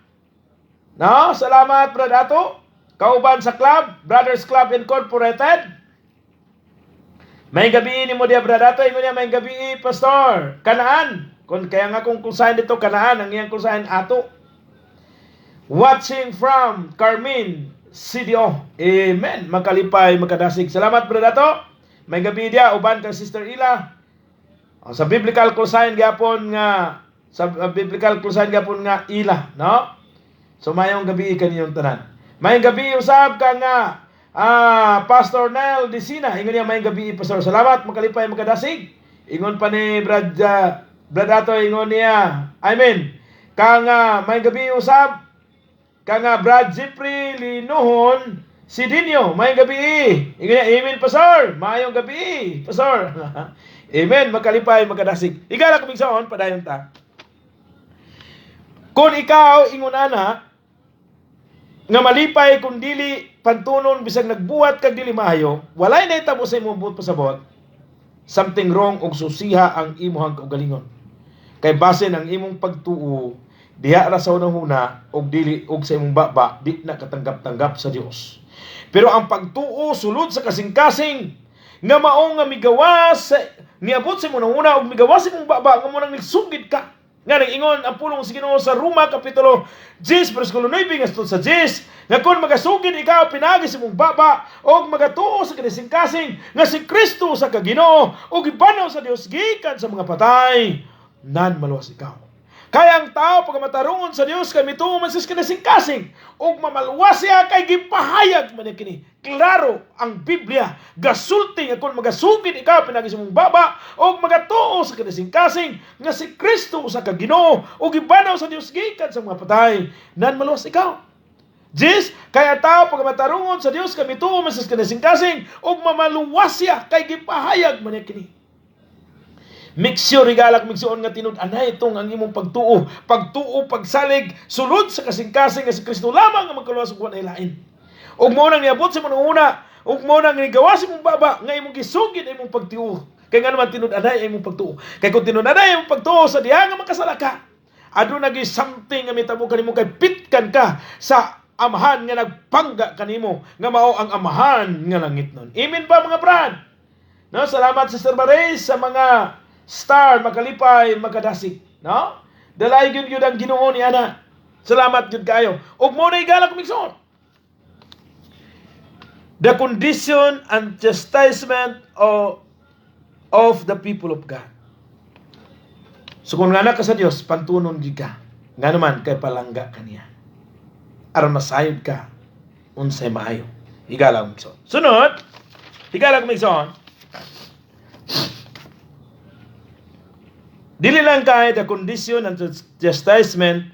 No, salamat, Brother Ato. Kauban sa club, Brothers Club Incorporated. May gabi ni mo diya, Brother Ato, ingon niya, "May gabi, Pastor." Kanaan. Kung kaya nga kung call sign dito Kanaan, ang iyang call sign Ato. Watching from Carmen CDO. Amen. Makalipay, makadasig. Salamat, Brother Ato. May gabi diya uban kang Sister Ila. Oh, sa biblical call sign gyapon nga sa biblical call sign gyapon nga Ila, no? So mayong gabi kaniyong tanan. Mayong gabi usab ka nga Pastor Nel Dicina. Ingon niya, "Mayong gabi, Pastor." Salamat, makalipay, makadasig. Ingon pa ni Brad Ato, ingon niya. I mean, kang mayong gabi usab ka nga Brad Jeffrey Linuhon Sidinyo, mayong gabi. Ingon niya, "Amen, Pastor." Mayong gabi, Pastor. Amen, makalipay, makadasig. Igala kumigsaon, padayon ta. Kung ikaw, ingon ana, nga malipay kung dili pantunon bisag nagbuhat kag dili maayo, walay nahitabo sa imong buot pasabot, something wrong og susiha ang imuhang kaugalingon. Kay basin ang imong pagtuo diha ra sa unang-una og dili og sa imong baba di na katanggap-tanggap sa Dios. Pero ang pagtuo sulod sa kasing-kasing nga mao nga migawas sa niabot sa imong una og migawas sa imong baba nga mo nang nagsugid ka. Nga nag-ingon ang pulong sa Ginoo sa Roma kapitulo 10 bersikulo 9 ngadto sa 10 nga kung magasugid ikaw pinaagi sa imong baba og magatuo sa kasing-kasing nga si Kristo sa ka Ginoo ug gibanhaw sa Dios gikan sa mga patay, nan maluwas ikaw. Kaya ang tao pagkamatarungon sa Dios kay mituo man sa kasing-kasing ug mamaluwas siya kay gipahayag man niya kini. Klaro ang Biblia gasulti nga kung magasugid ikaw pinagi sa imong baba ug magatuo sa kasing-kasing nga si Kristo usa ka Ginoo ug gibanhaw sa Dios gikan sa mga patay, nan maluwas ikaw. 10, kaya tao pagkamatarungon sa Dios kay mituo man sa kasing-kasing ug mamaluwas siya kay gipahayag man niya kini. Make sure, higalak migsuon, nga tinud-anay itong ang imong pagtuo. Pagtuo, pagsalig, sulod sa kasing-kasing nga si Kristo lamang ang magkaluwas ug walay lain. Ug mo nang niabot sa imong una, ug mo nang nigawas sa imong baba nga imong gisugid ang imong pagtuo. Kay nga naman tinud-anay ang imong pagtuo? Kay kung tinud-anay ang imong pagtuo sa diha nga makasala ka, aduna gyud something nga mitabo kanimo kay pitkan ka sa amahan nga nagpangga kanimo nga mao ang Amahan nga langit nun. Amen ba, mga brad? No, salamat, Sister Maris, sa mga star, makalipay, makadasig, no? Dalay gyud gyud ang Ginoo ni ana. Salamat gyud kayo. Ug mo na igala kumigsoon. The condition and chastisement of the people of God. So kung anak ka sa Dios, pantunon gid ka. Nga naman kay palangga ka niya. Aron masayod ka unsay maayo. Higala kumigsoon. Sunod, higala kumigsoon. Dili lang kay the condition and chastisement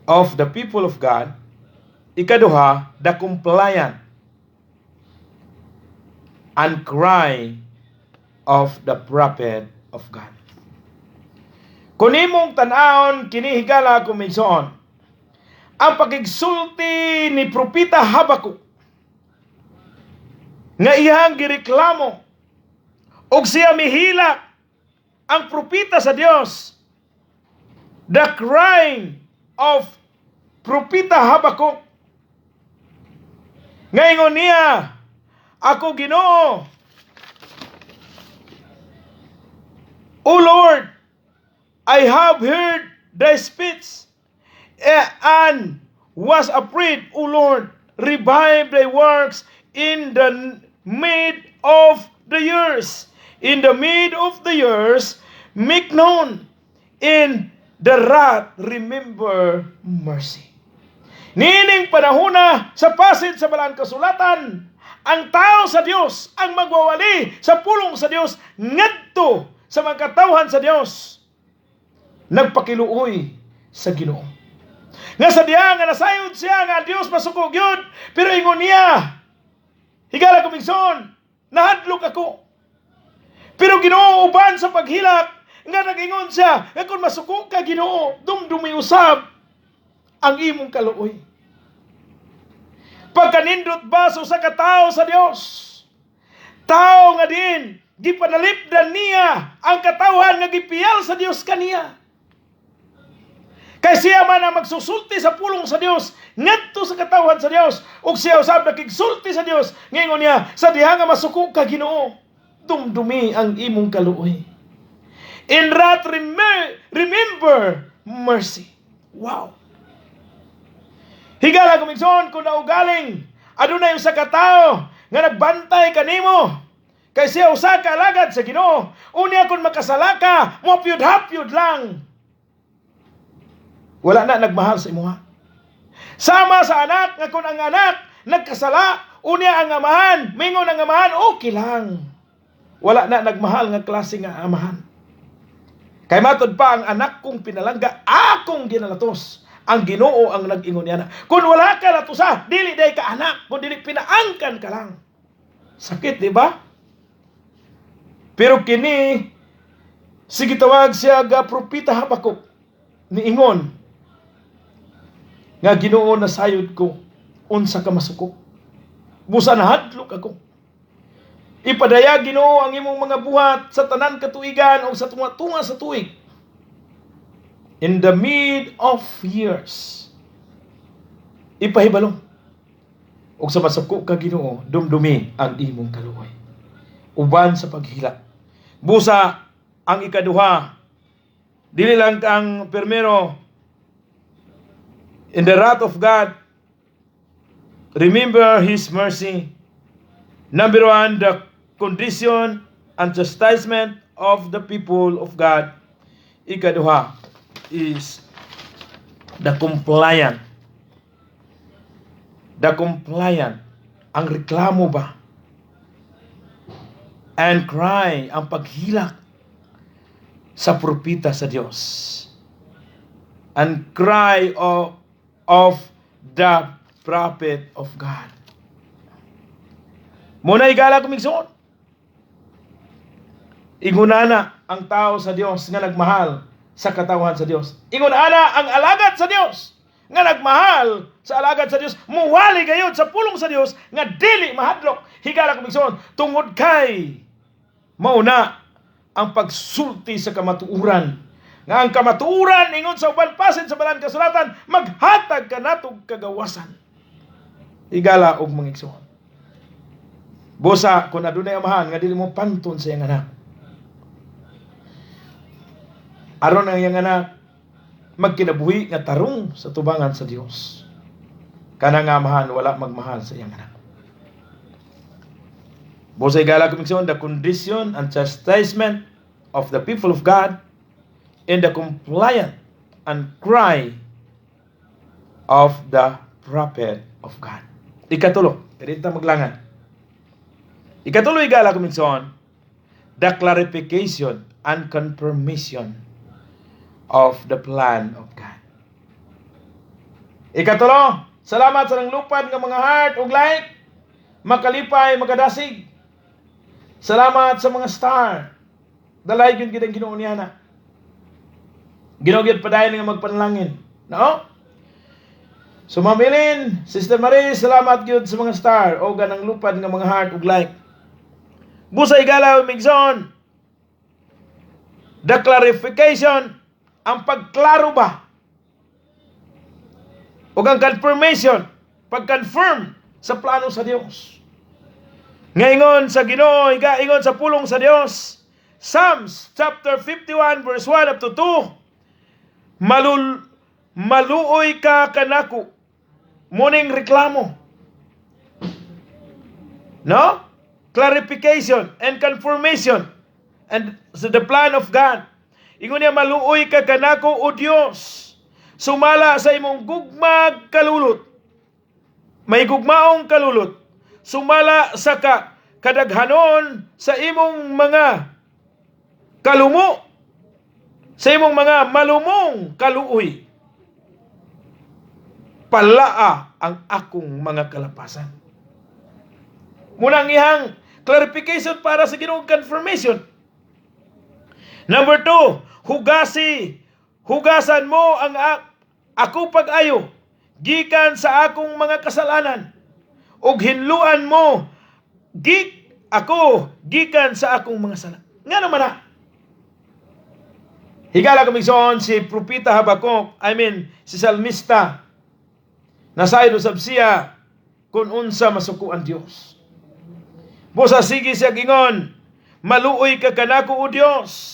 of the people of God. Ikaduha, the compliant and cry of the prophet of God. Kung imong tan-awon kini, higala kumigsoon, ang pakigsulti ni Propeta Habakuk nga iyang gireklamo og siya mihilak ang propeta sa Dios, the crying of Propeta Habakuk, ngayon niya Ako Ginoo. O Lord, I have heard thy speech and was afraid. O Lord, revive thy works in the mid of the years. In the mid of the years, make known. In the wrath, remember mercy. Niining panahona sa passage sa Balaan Kasulatan, ang tao sa Dios ang magwawali sa pulong sa Dios ngadto sa mga katawhan sa Dios, nagpakiluoy sa Ginoo. Nga sa diha nga nasayod siya nga ang Dios masuko gyud, pero ingon niya, "Higala ko, migsoon, nahadlok ako. Pero Ginoo, uban sa paghilak," nga nag-ingon siya, nga kung masuko ka, Ginoo, dumdumi usab ang imong kaluoy. Pagkanindot ba sa usa ka tawo sa Dios? Tao nga din, gipanalipdan niya ang katawhan nga gipiyal sa Dios kaniya. Kay siya man ang magsusulti sa pulong sa Dios ngadto sa katawhan sa Dios, ug siya usab nakigsulti sa Dios. Ngingon niya, sa diha nga masuko ka, Ginoo, dumdumi ang imong kaluoy. In wrath remember mercy. Wow. Higala ko, migsoon, kung naugaling adunay usa ka tawo nga nagbantay kanimo kay siya usa ka alagad sa Ginoo, unya kung makasala ka, moapyod-hapyod lang, wala na nagmahal sa imuha. Sama sa anak nga kung ang anak nagkasala, unya ang amahan, mingon ang amahan, okay lang. Wala na nagmahal nga klase nga amahan. Kay matod pa, ang anak kong pinalangga, akong ginalatos. Ang Ginoo ang nag-ingon niya na. Kung wala ka latusa, dili day ka anak, kung dili pinaangkan ka lang. Sakit, di ba? Pero kini, sige, tawag siya ga propeta Habakuk, niingon, nga Ginoo, nasayod ko, unsa ka masuko. Busa nahadlok ako. Ipadayag, Ginoo, ang imong mga buhat sa tanan katuigan o sa tunga-tunga sa tuig. In the mid of years. Ipahibalo. Ug sa masuko ka, Ginoo, dumdumi ang imong kaluoy. Uban sa paghilak. Busa ang ikaduha, dili lang kang permero, in the wrath of God, remember His mercy. Number one, the condition and chastisement of the people of God. Ikaduha is the compliant. The compliant. Ang reklamo ba? And cry, ang paghilak sa propeta sa Dios. And cry of the prophet of God. Muna, higala ko, migsoon. Ingon ana ang tao sa Dios nga nagmahal sa katawhan sa Dios. Ingon ana ang alagad sa Dios nga nagmahal sa alagad sa Dios, muwali gayud sa pulong sa Dios nga dili mahadlok. Higala ko, migsoon, tungod kay mauna ang pagsulti sa kamatuoran. Nga ang kamatuoran, ingon sa uban passage sa Balaan Kasulatan, maghatag kanatog kagawasan. Higala og mga igsoon. Busa kung adunay amahan nga dili mo panton sa iyang anak, aron ang iyang anak magkinabuhi nga tarong sa tubangan sa Dios, kana nga amahan wala magmahal sa iyang anak. Busa, higala ko, migsoon, the condition and chastisement of the people of God in the compliant and cry of the prophet of God. Ikatulo, kaya maglangan. Ikatulo, higala ko, migsoon, the clarification and confirmation of the plan of God. Ikatulo, salamat sa nanglupad nga mga heart ug like, makalipay, makadasig. Salamat sa mga star. Dalay yun gid ang Ginoo niya na. Ginoo gyud padayon nga magpanalangin. No? So Ma'am Eileen, Sister Marie, salamat gyud sa mga star o ganang lupad nga mga heart ug like. Busa, higala, migsoon, the clarification, ang pagklaro ba? O ang confirmation, pag-confirm sa plano sa Dios. Ngaingon sa Ginoo, ingon sa pulong sa Dios. Psalms chapter 51 verse 1 up to 2. Maluoy ka kanako. Muning reklamo. No? Clarification and confirmation and so the plan of God. Ingon niya, "Maluoy ka kanako, O Dios. Sumala sa imong gugmag kalulot." May gugmaong kalulot. "Sumala sa kadaghanon sa imong mga kalumo. Sa imong mga malumong kaluoy. Palaa ang akong mga kalapasan." Munang ihang clarification para sa Ginoong confirmation. Number 2, hugasan mo ang ako pag-ayo gikan sa akong mga kasalanan ug hinluan mo ako gikan sa akong mga sala. Nga naman na? Higala kami si Propeta Habakuk, I mean, si Salmista, nasayod usab siya kung unsa masuko ang Dios. Busa sige siya gingon, "Maluoy ka kanako, O Dios.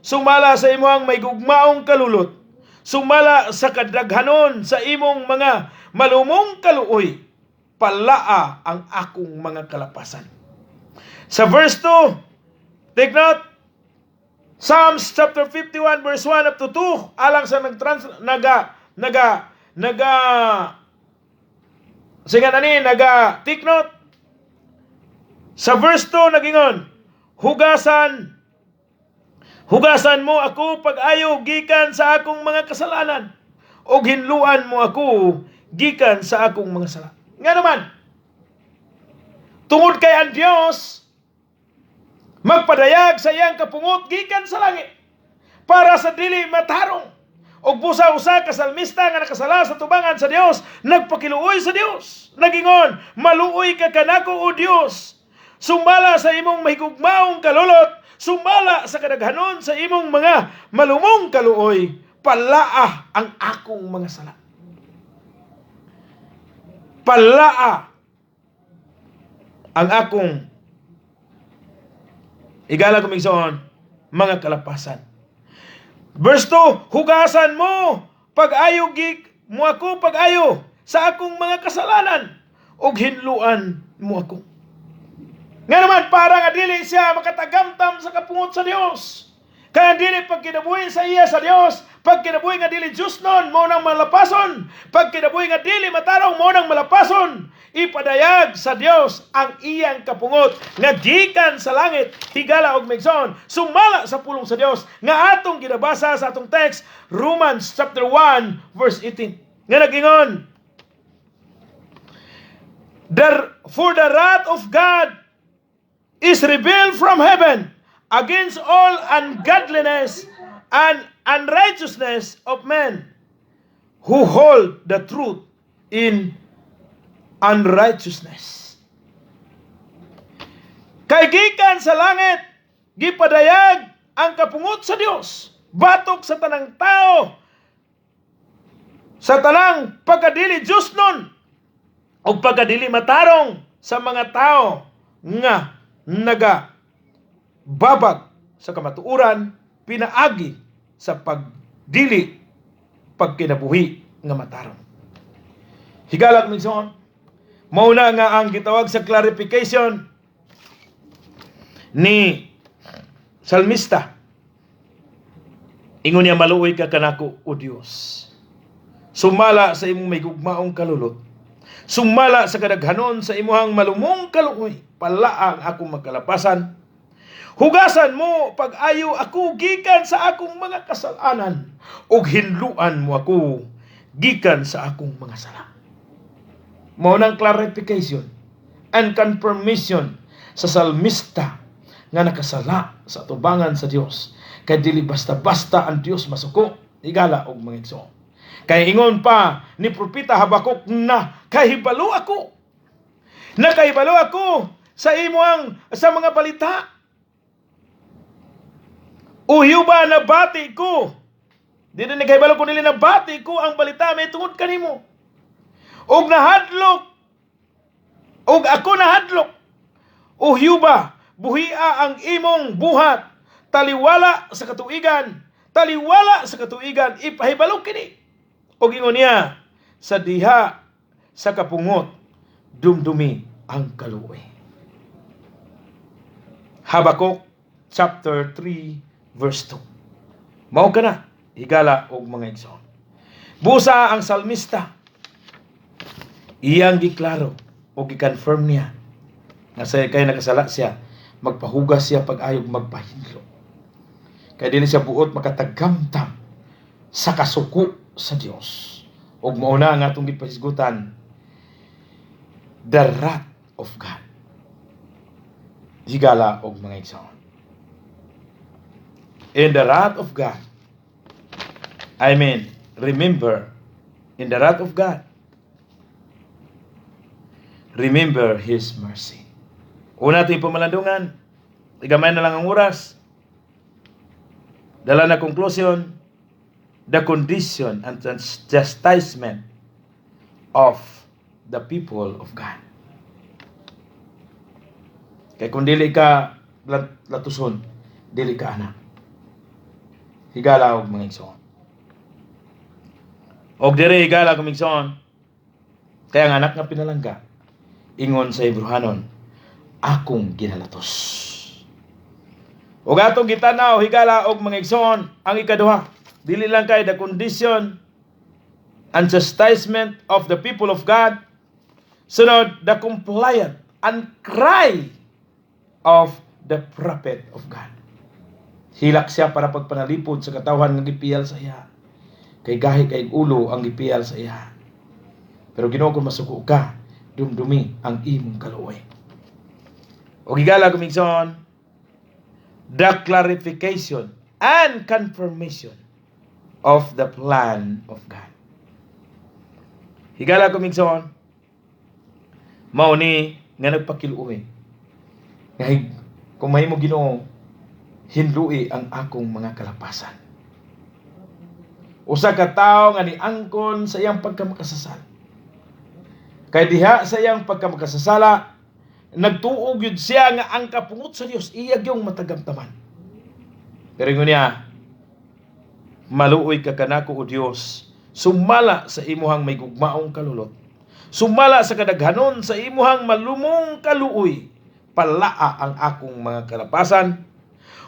Sumala sa imong may gugmaong kalulot. Sumala sa kadaghanon sa imong mga malumong kaluoy. Palaa ang akong mga kalapasan." Sa verse 2, take note, Psalms chapter 51 verse 1 up to 2, alang sa nagtrans naga naga naga sige na ni naga take note. Sa verse 2 nagingon, "Hugasan mo ako pag-ayo gikan sa akong mga kasalanan ug hinluan mo ako gikan sa akong mga sala." Nga naman, tungod kay ang Dios magpadayag sa iyang kapungot gikan sa langit para sa dili matarong. Ug busa usa ka salmista nga nakasala sa tubangan sa Dios, nagpakiluoy sa Dios. Nagingon, "Maluoy ka kanako, O Dios. Sumala sa imong mahigugmaong kalulot, sumala sa kadaghanon sa imong mga malumong kaluoy, palaa ang akong mga sala." Palaa ang akong, igala ko migsoon, mga kalapasan. Verse 2, "Hugasan mo pag-ayo gig mo ako pag-ayo sa akong mga kasalanan ug hinluan mo ako." Nga naman, para nga dili siya makatagamtam sa kapungot sa Dios. Kaya dili pagkinabuhi sa iya sa Dios, pagkinabuhi nga dili Diyos nun, mao nang malapason. Pagkinabuhi nga dili matarong, mao nang malapason. Ipadayag sa Dios ang iyang kapungot nga gikan sa langit, higala og migsoon, sumala sa pulong sa Dios nga atong ginabasa sa atong text, Romans chapter 1 verse 18. Nga nagingon, "For the wrath of God is revealed from heaven against all ungodliness and unrighteousness of men who hold the truth in unrighteousness." Kay gikan sa langit, gipadayag ang kapungot sa Dios, batok sa tanang tao, sa tanang pagkadili Diyos nun, o pagkadili matarong sa mga tao nga naga babag sa kamatuoran pinaagi sa pagdili pagkinabuhi nga matarong. Higalak minsan, mauna nga ang gitawag sa clarification ni salmista. Ingon niya, "Maluoy ka kanako, O Dios. Sumala sa imong may gugmaong kalulot. Sumala sa kadaghanon sa imuhang malumong kaluoy. Palaa ang akong makalapasan. Hugasan mo pag-ayo ako gikan sa akong mga kasalanan ug hinluan mo ako gikan sa akong mga sala." Mao nang clarification and confirmation sa salmista nga nakasala sa atubangan sa Dios. Kay dili basta-basta ang Dios masuko, higala og mga igsoon. Kay ingon pa ni Propeta Habakuk na kahibalo ako. Nakahibalo ako sa imuang sa mga balita. Uhiw ba nabati ko. Di na nakahibalo ko nila, nabati ko ang balita may tungod kanimo. Og nahadlok. Og ako nahadlok. O Huba, buhia ang imong buhat, taliwala sa katuigan, taliwala sa katuigan, ipahibalo kini. Og ingon niya, sa diha sa kapungot, dumdumi ang kaluoy. Habakuk chapter 3 verse 2. Mao kana, higala og mga igsoon. Busa ang salmista, iyang giklaro o gi-confirm niya nga sa kay nakasala siya, magpahugas siya pag-ayog, magpahinlo. Kay dili siya buot makatagamtam sa kasuko sa Dios. Ug mao na nga atong gipahisgutan, the wrath of God. Higala og mga igsoon. In the wrath of God, I mean, remember, in the wrath of God, remember His mercy. Una ito pamalandungan, igamay na lang ang oras. Dala na conclusion, the condition and chastisement of the people of God. Kay kung dili ka latuson, dili ka anak. Higala og mga igsoon. Og dire, higala og mga igsoon, kaya ang anak nga pinalangga, ingon sa Hebrehanon, "Akong ginalatos." Og atong gitanaw, higala og mga igsoon, ang ikaduha. Dili lang kay the condition and chastisement of the people of God. Sunod, the compliant and cry of the prophet of God. Hilak siya para pagpanalipod sa katawhan nga gipiyal sa iya. Kay gahi kay ulo ang gipiyal sa iya. Pero Ginoo, kung masuko ka, dumdumi ang imong kaluoy. O higala og igsoon, the clarification and confirmation of the plan of God. Higala og igsoon, mao ni nga nagpakiluoy. Nga kung mahimo, Ginoo, hinlui ang akong mga kalapasan. Usa ka tawo nga niangkon sa iyang pagkamakasasala. Kay diha sa iyang pagkamakasasala, nagtuo gyud siya nga ang kapungot sa Dios iya gyung matagamtaman. Pero ingon niya, "Maluoy ka kanako, o Dios, sumala sa imuhang may gugmaong kalulot. Sumala sa kadaghanon sa imuhang malumong kaluoy, palaa ang akong mga kalapasan.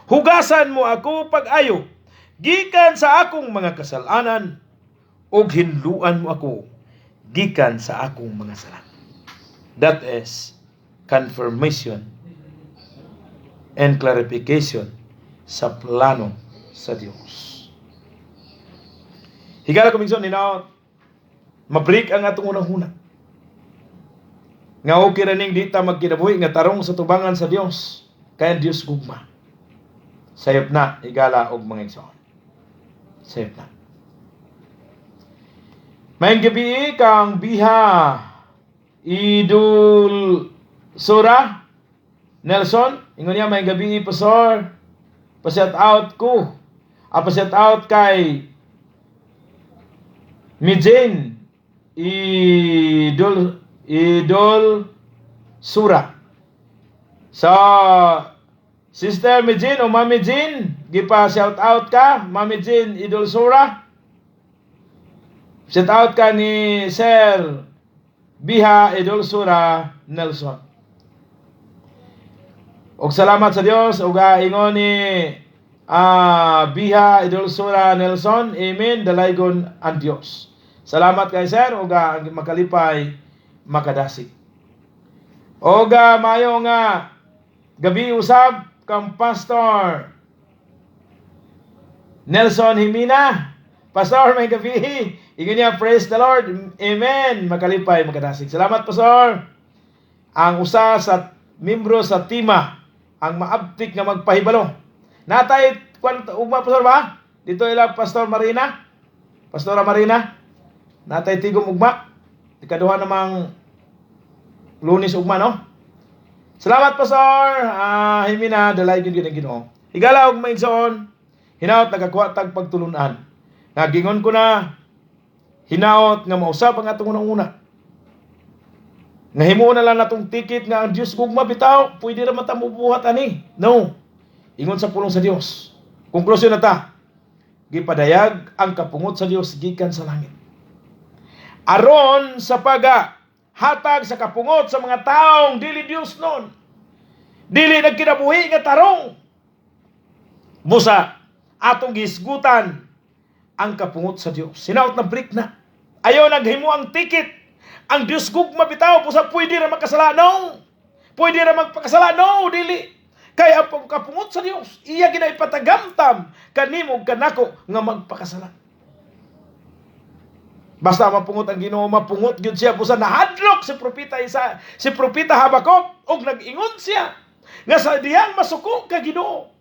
Hugasan mo ako pag-ayo, gikan sa akong mga kasalanan, ug hinluan mo ako gikan sa akong mga sala." That is confirmation and clarification sa plano sa Dios. Higala og igsoon, hinaot mabrik ang atong unang-huna. Nga okay ra ning di ta magkinabuhi nga tarong sa tubangan sa Dios. Kaya ang Dios gugma. Sayop na, higala og mga igsoon. Sayop na. Maayong gabi kang Biha Idul Sura Nelson. Ingon niya, "Maayong gabi, pastor. Pa-shout out ko. Ah, pa-shout out kay Mijane Idol Idol Sura." So, Sister Mijin o Mami Jean, gipa shout out ka, Mami Jean Idol Sura. Shout out ka ni Sir Biha Idol Sura Nelson. Og salamat sa Dios ug ingon ni Biha Idol Sura Nelson, "Amen, dalaygon ang Dios." Salamat kay Sir ug makalipay makadasig. Og maayo nga gabi usab kang Pastor Nelson Jimena. Pastor, maayong gabi. Ingon niya, "Praise the Lord. Amen. Makalipay, makadasig." Salamat, Pastor. Ang usa sa membro sa tima, ang maabtik nga magpahibalo. Natay, kwan, ugma, Pastor ba? Dito ila Pastor Marina. Pastora Marina. Natay tigom ugma. Ikaduha namang Lunes ugma, no? Salamat, Pastor. Jimena, dalaygon gyud ang Ginoo. Higala og mga igsoon, hinaot nagakuha tag pagtulunan. Nga gingon ko na, hinaot nga mausab ang atong unang-una. Nga himuon na lang natong ticket nga ang Dios gugma bitaw, pwede ra man ta mobuhat ani. No. Ingon sa pulong sa Dios. Konklusyon na ta. Gipadayag ang kapungot sa Dios gikan sa langit. Aron sa paga hatag sa kapungot sa mga taong dili Dios nun. Dili nagkinabuhi nga tarong. Busa atong gihisgutan ang kapungot sa Dios. Hinaot na break na. Ayaw naghimo ang ticket. Ang Dios gugma bitaw busa pwede ra makasala. No. Pwede ra magpakasala. No, dili. Kay ang pagkapungot sa Dios, iya ginaipatagamtam kanimo kanako nga magpakasala. Basta mapungot ang Ginoo, mapungot gyud siya busa nahadlok si propeta Isa, si propeta Habakuk og nag-ingon siya nga sa diyang masuko ka Ginoo.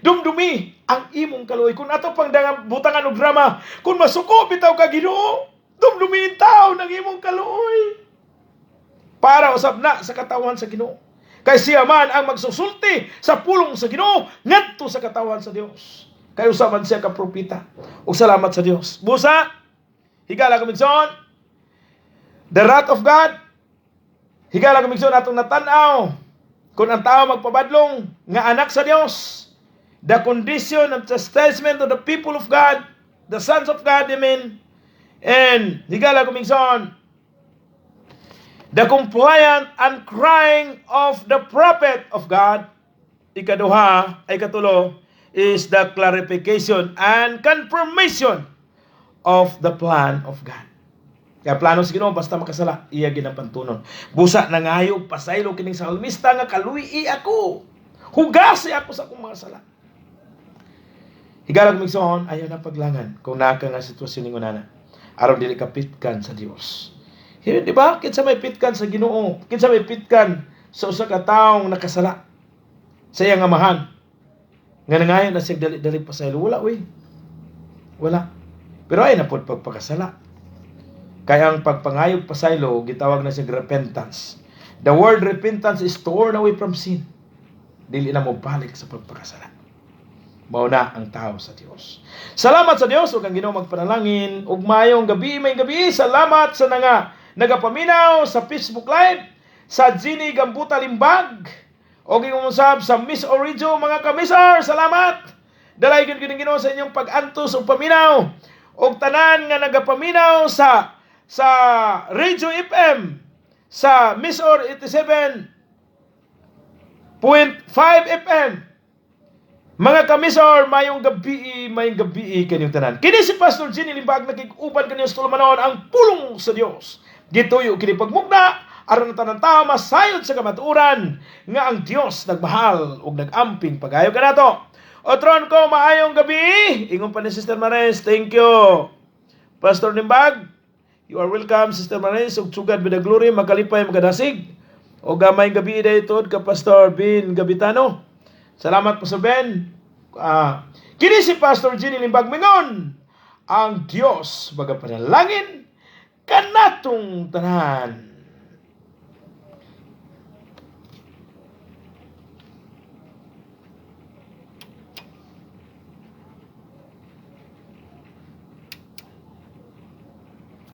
Dumdumi ang imong kaluoy. Kung ato pang butangan og drama, kung masuko bitaw ka Ginoo, dumdumi taw ng imong kaluoy. Para usab na sa katawan sa Ginoo. Kay siya man ang magsusulti sa pulong sa Ginoo ngadto sa katawan sa Dios. Kay usa man siya ka propeta. Ug salamat sa Dios. Busa, higala kamigsoon, the wrath of God, higala kamigsoon atong natanaw kung ang tao magpabadlong nga anak sa Dios, the condition of chastisement of the people of God, the sons of God, amen. And higala kamigsoon, the compliant and crying of the prophet of God. Ikaduha, ay katulo, is the clarification and confirmation of the plan of God. Kaya plano sa Ginoo basta makasala, iya ginapantunon. Busa nangayo pasaylo kining salmista nga kaluy ako. Hugasi ako sa akong mga sala. Higalag migsoon, ayaw na paglangan kung naa ka nga sitwasyon ningon ana. Aron dili ka pitkan sa Dios. Hindi, di ba? Kinsa may pitkan sa Ginoo, kinsa may pitkan sa usa ka taong nakasala sa iyang amahan. Nga nangayo na siya dali-dali pasaylo. Wala, uy. Wala. Pero ay na pod pagpakasala. Kaya ang pagpangayog pasaylo, gitawag na siya repentance. The word repentance is torn away from sin. Dili na mo balik sa pagpakasala. Mao na ang tao sa Dios. Salamat sa Dios ug ang Ginoo magpanalangin ug maayong gabi, may gabi. Salamat sa nga nagapaminaw sa Facebook Live sa Ginny Gambuta Limbag og ingusab sa Miss Orijo, mga kamisar. Salamat. Dalay gyud gyud ang Ginoo sa inyong pag-antos ug paminaw og tanan nga nagapaminaw sa Radio FM sa Miss Or 87.5 FM. Mga kamisor, mayong gabi kanyong tanan. Kini si Pastor Ginny Limbag nakig-uban kanyo sa tulumanon ang pulong sa Dios. Gituyo kini pagmugna aron ang tanan tao masayod sa kamatuoran nga ang Dios nagmahal ug nagamping pagayo kanato. Otron ko maayong gabi. Ingon pa ni Sister Mares, thank you. Pastor Limbag, you are welcome, Sister Mares, ug to God be the glory, makalipay makadasig. O gamay gabi dayto ka Pastor Ben Gabitano. Salamat, Pastor Ben. Kini si Pastor Ginny Limbag mingon, ang Dios magapanalangin kanatong tanan.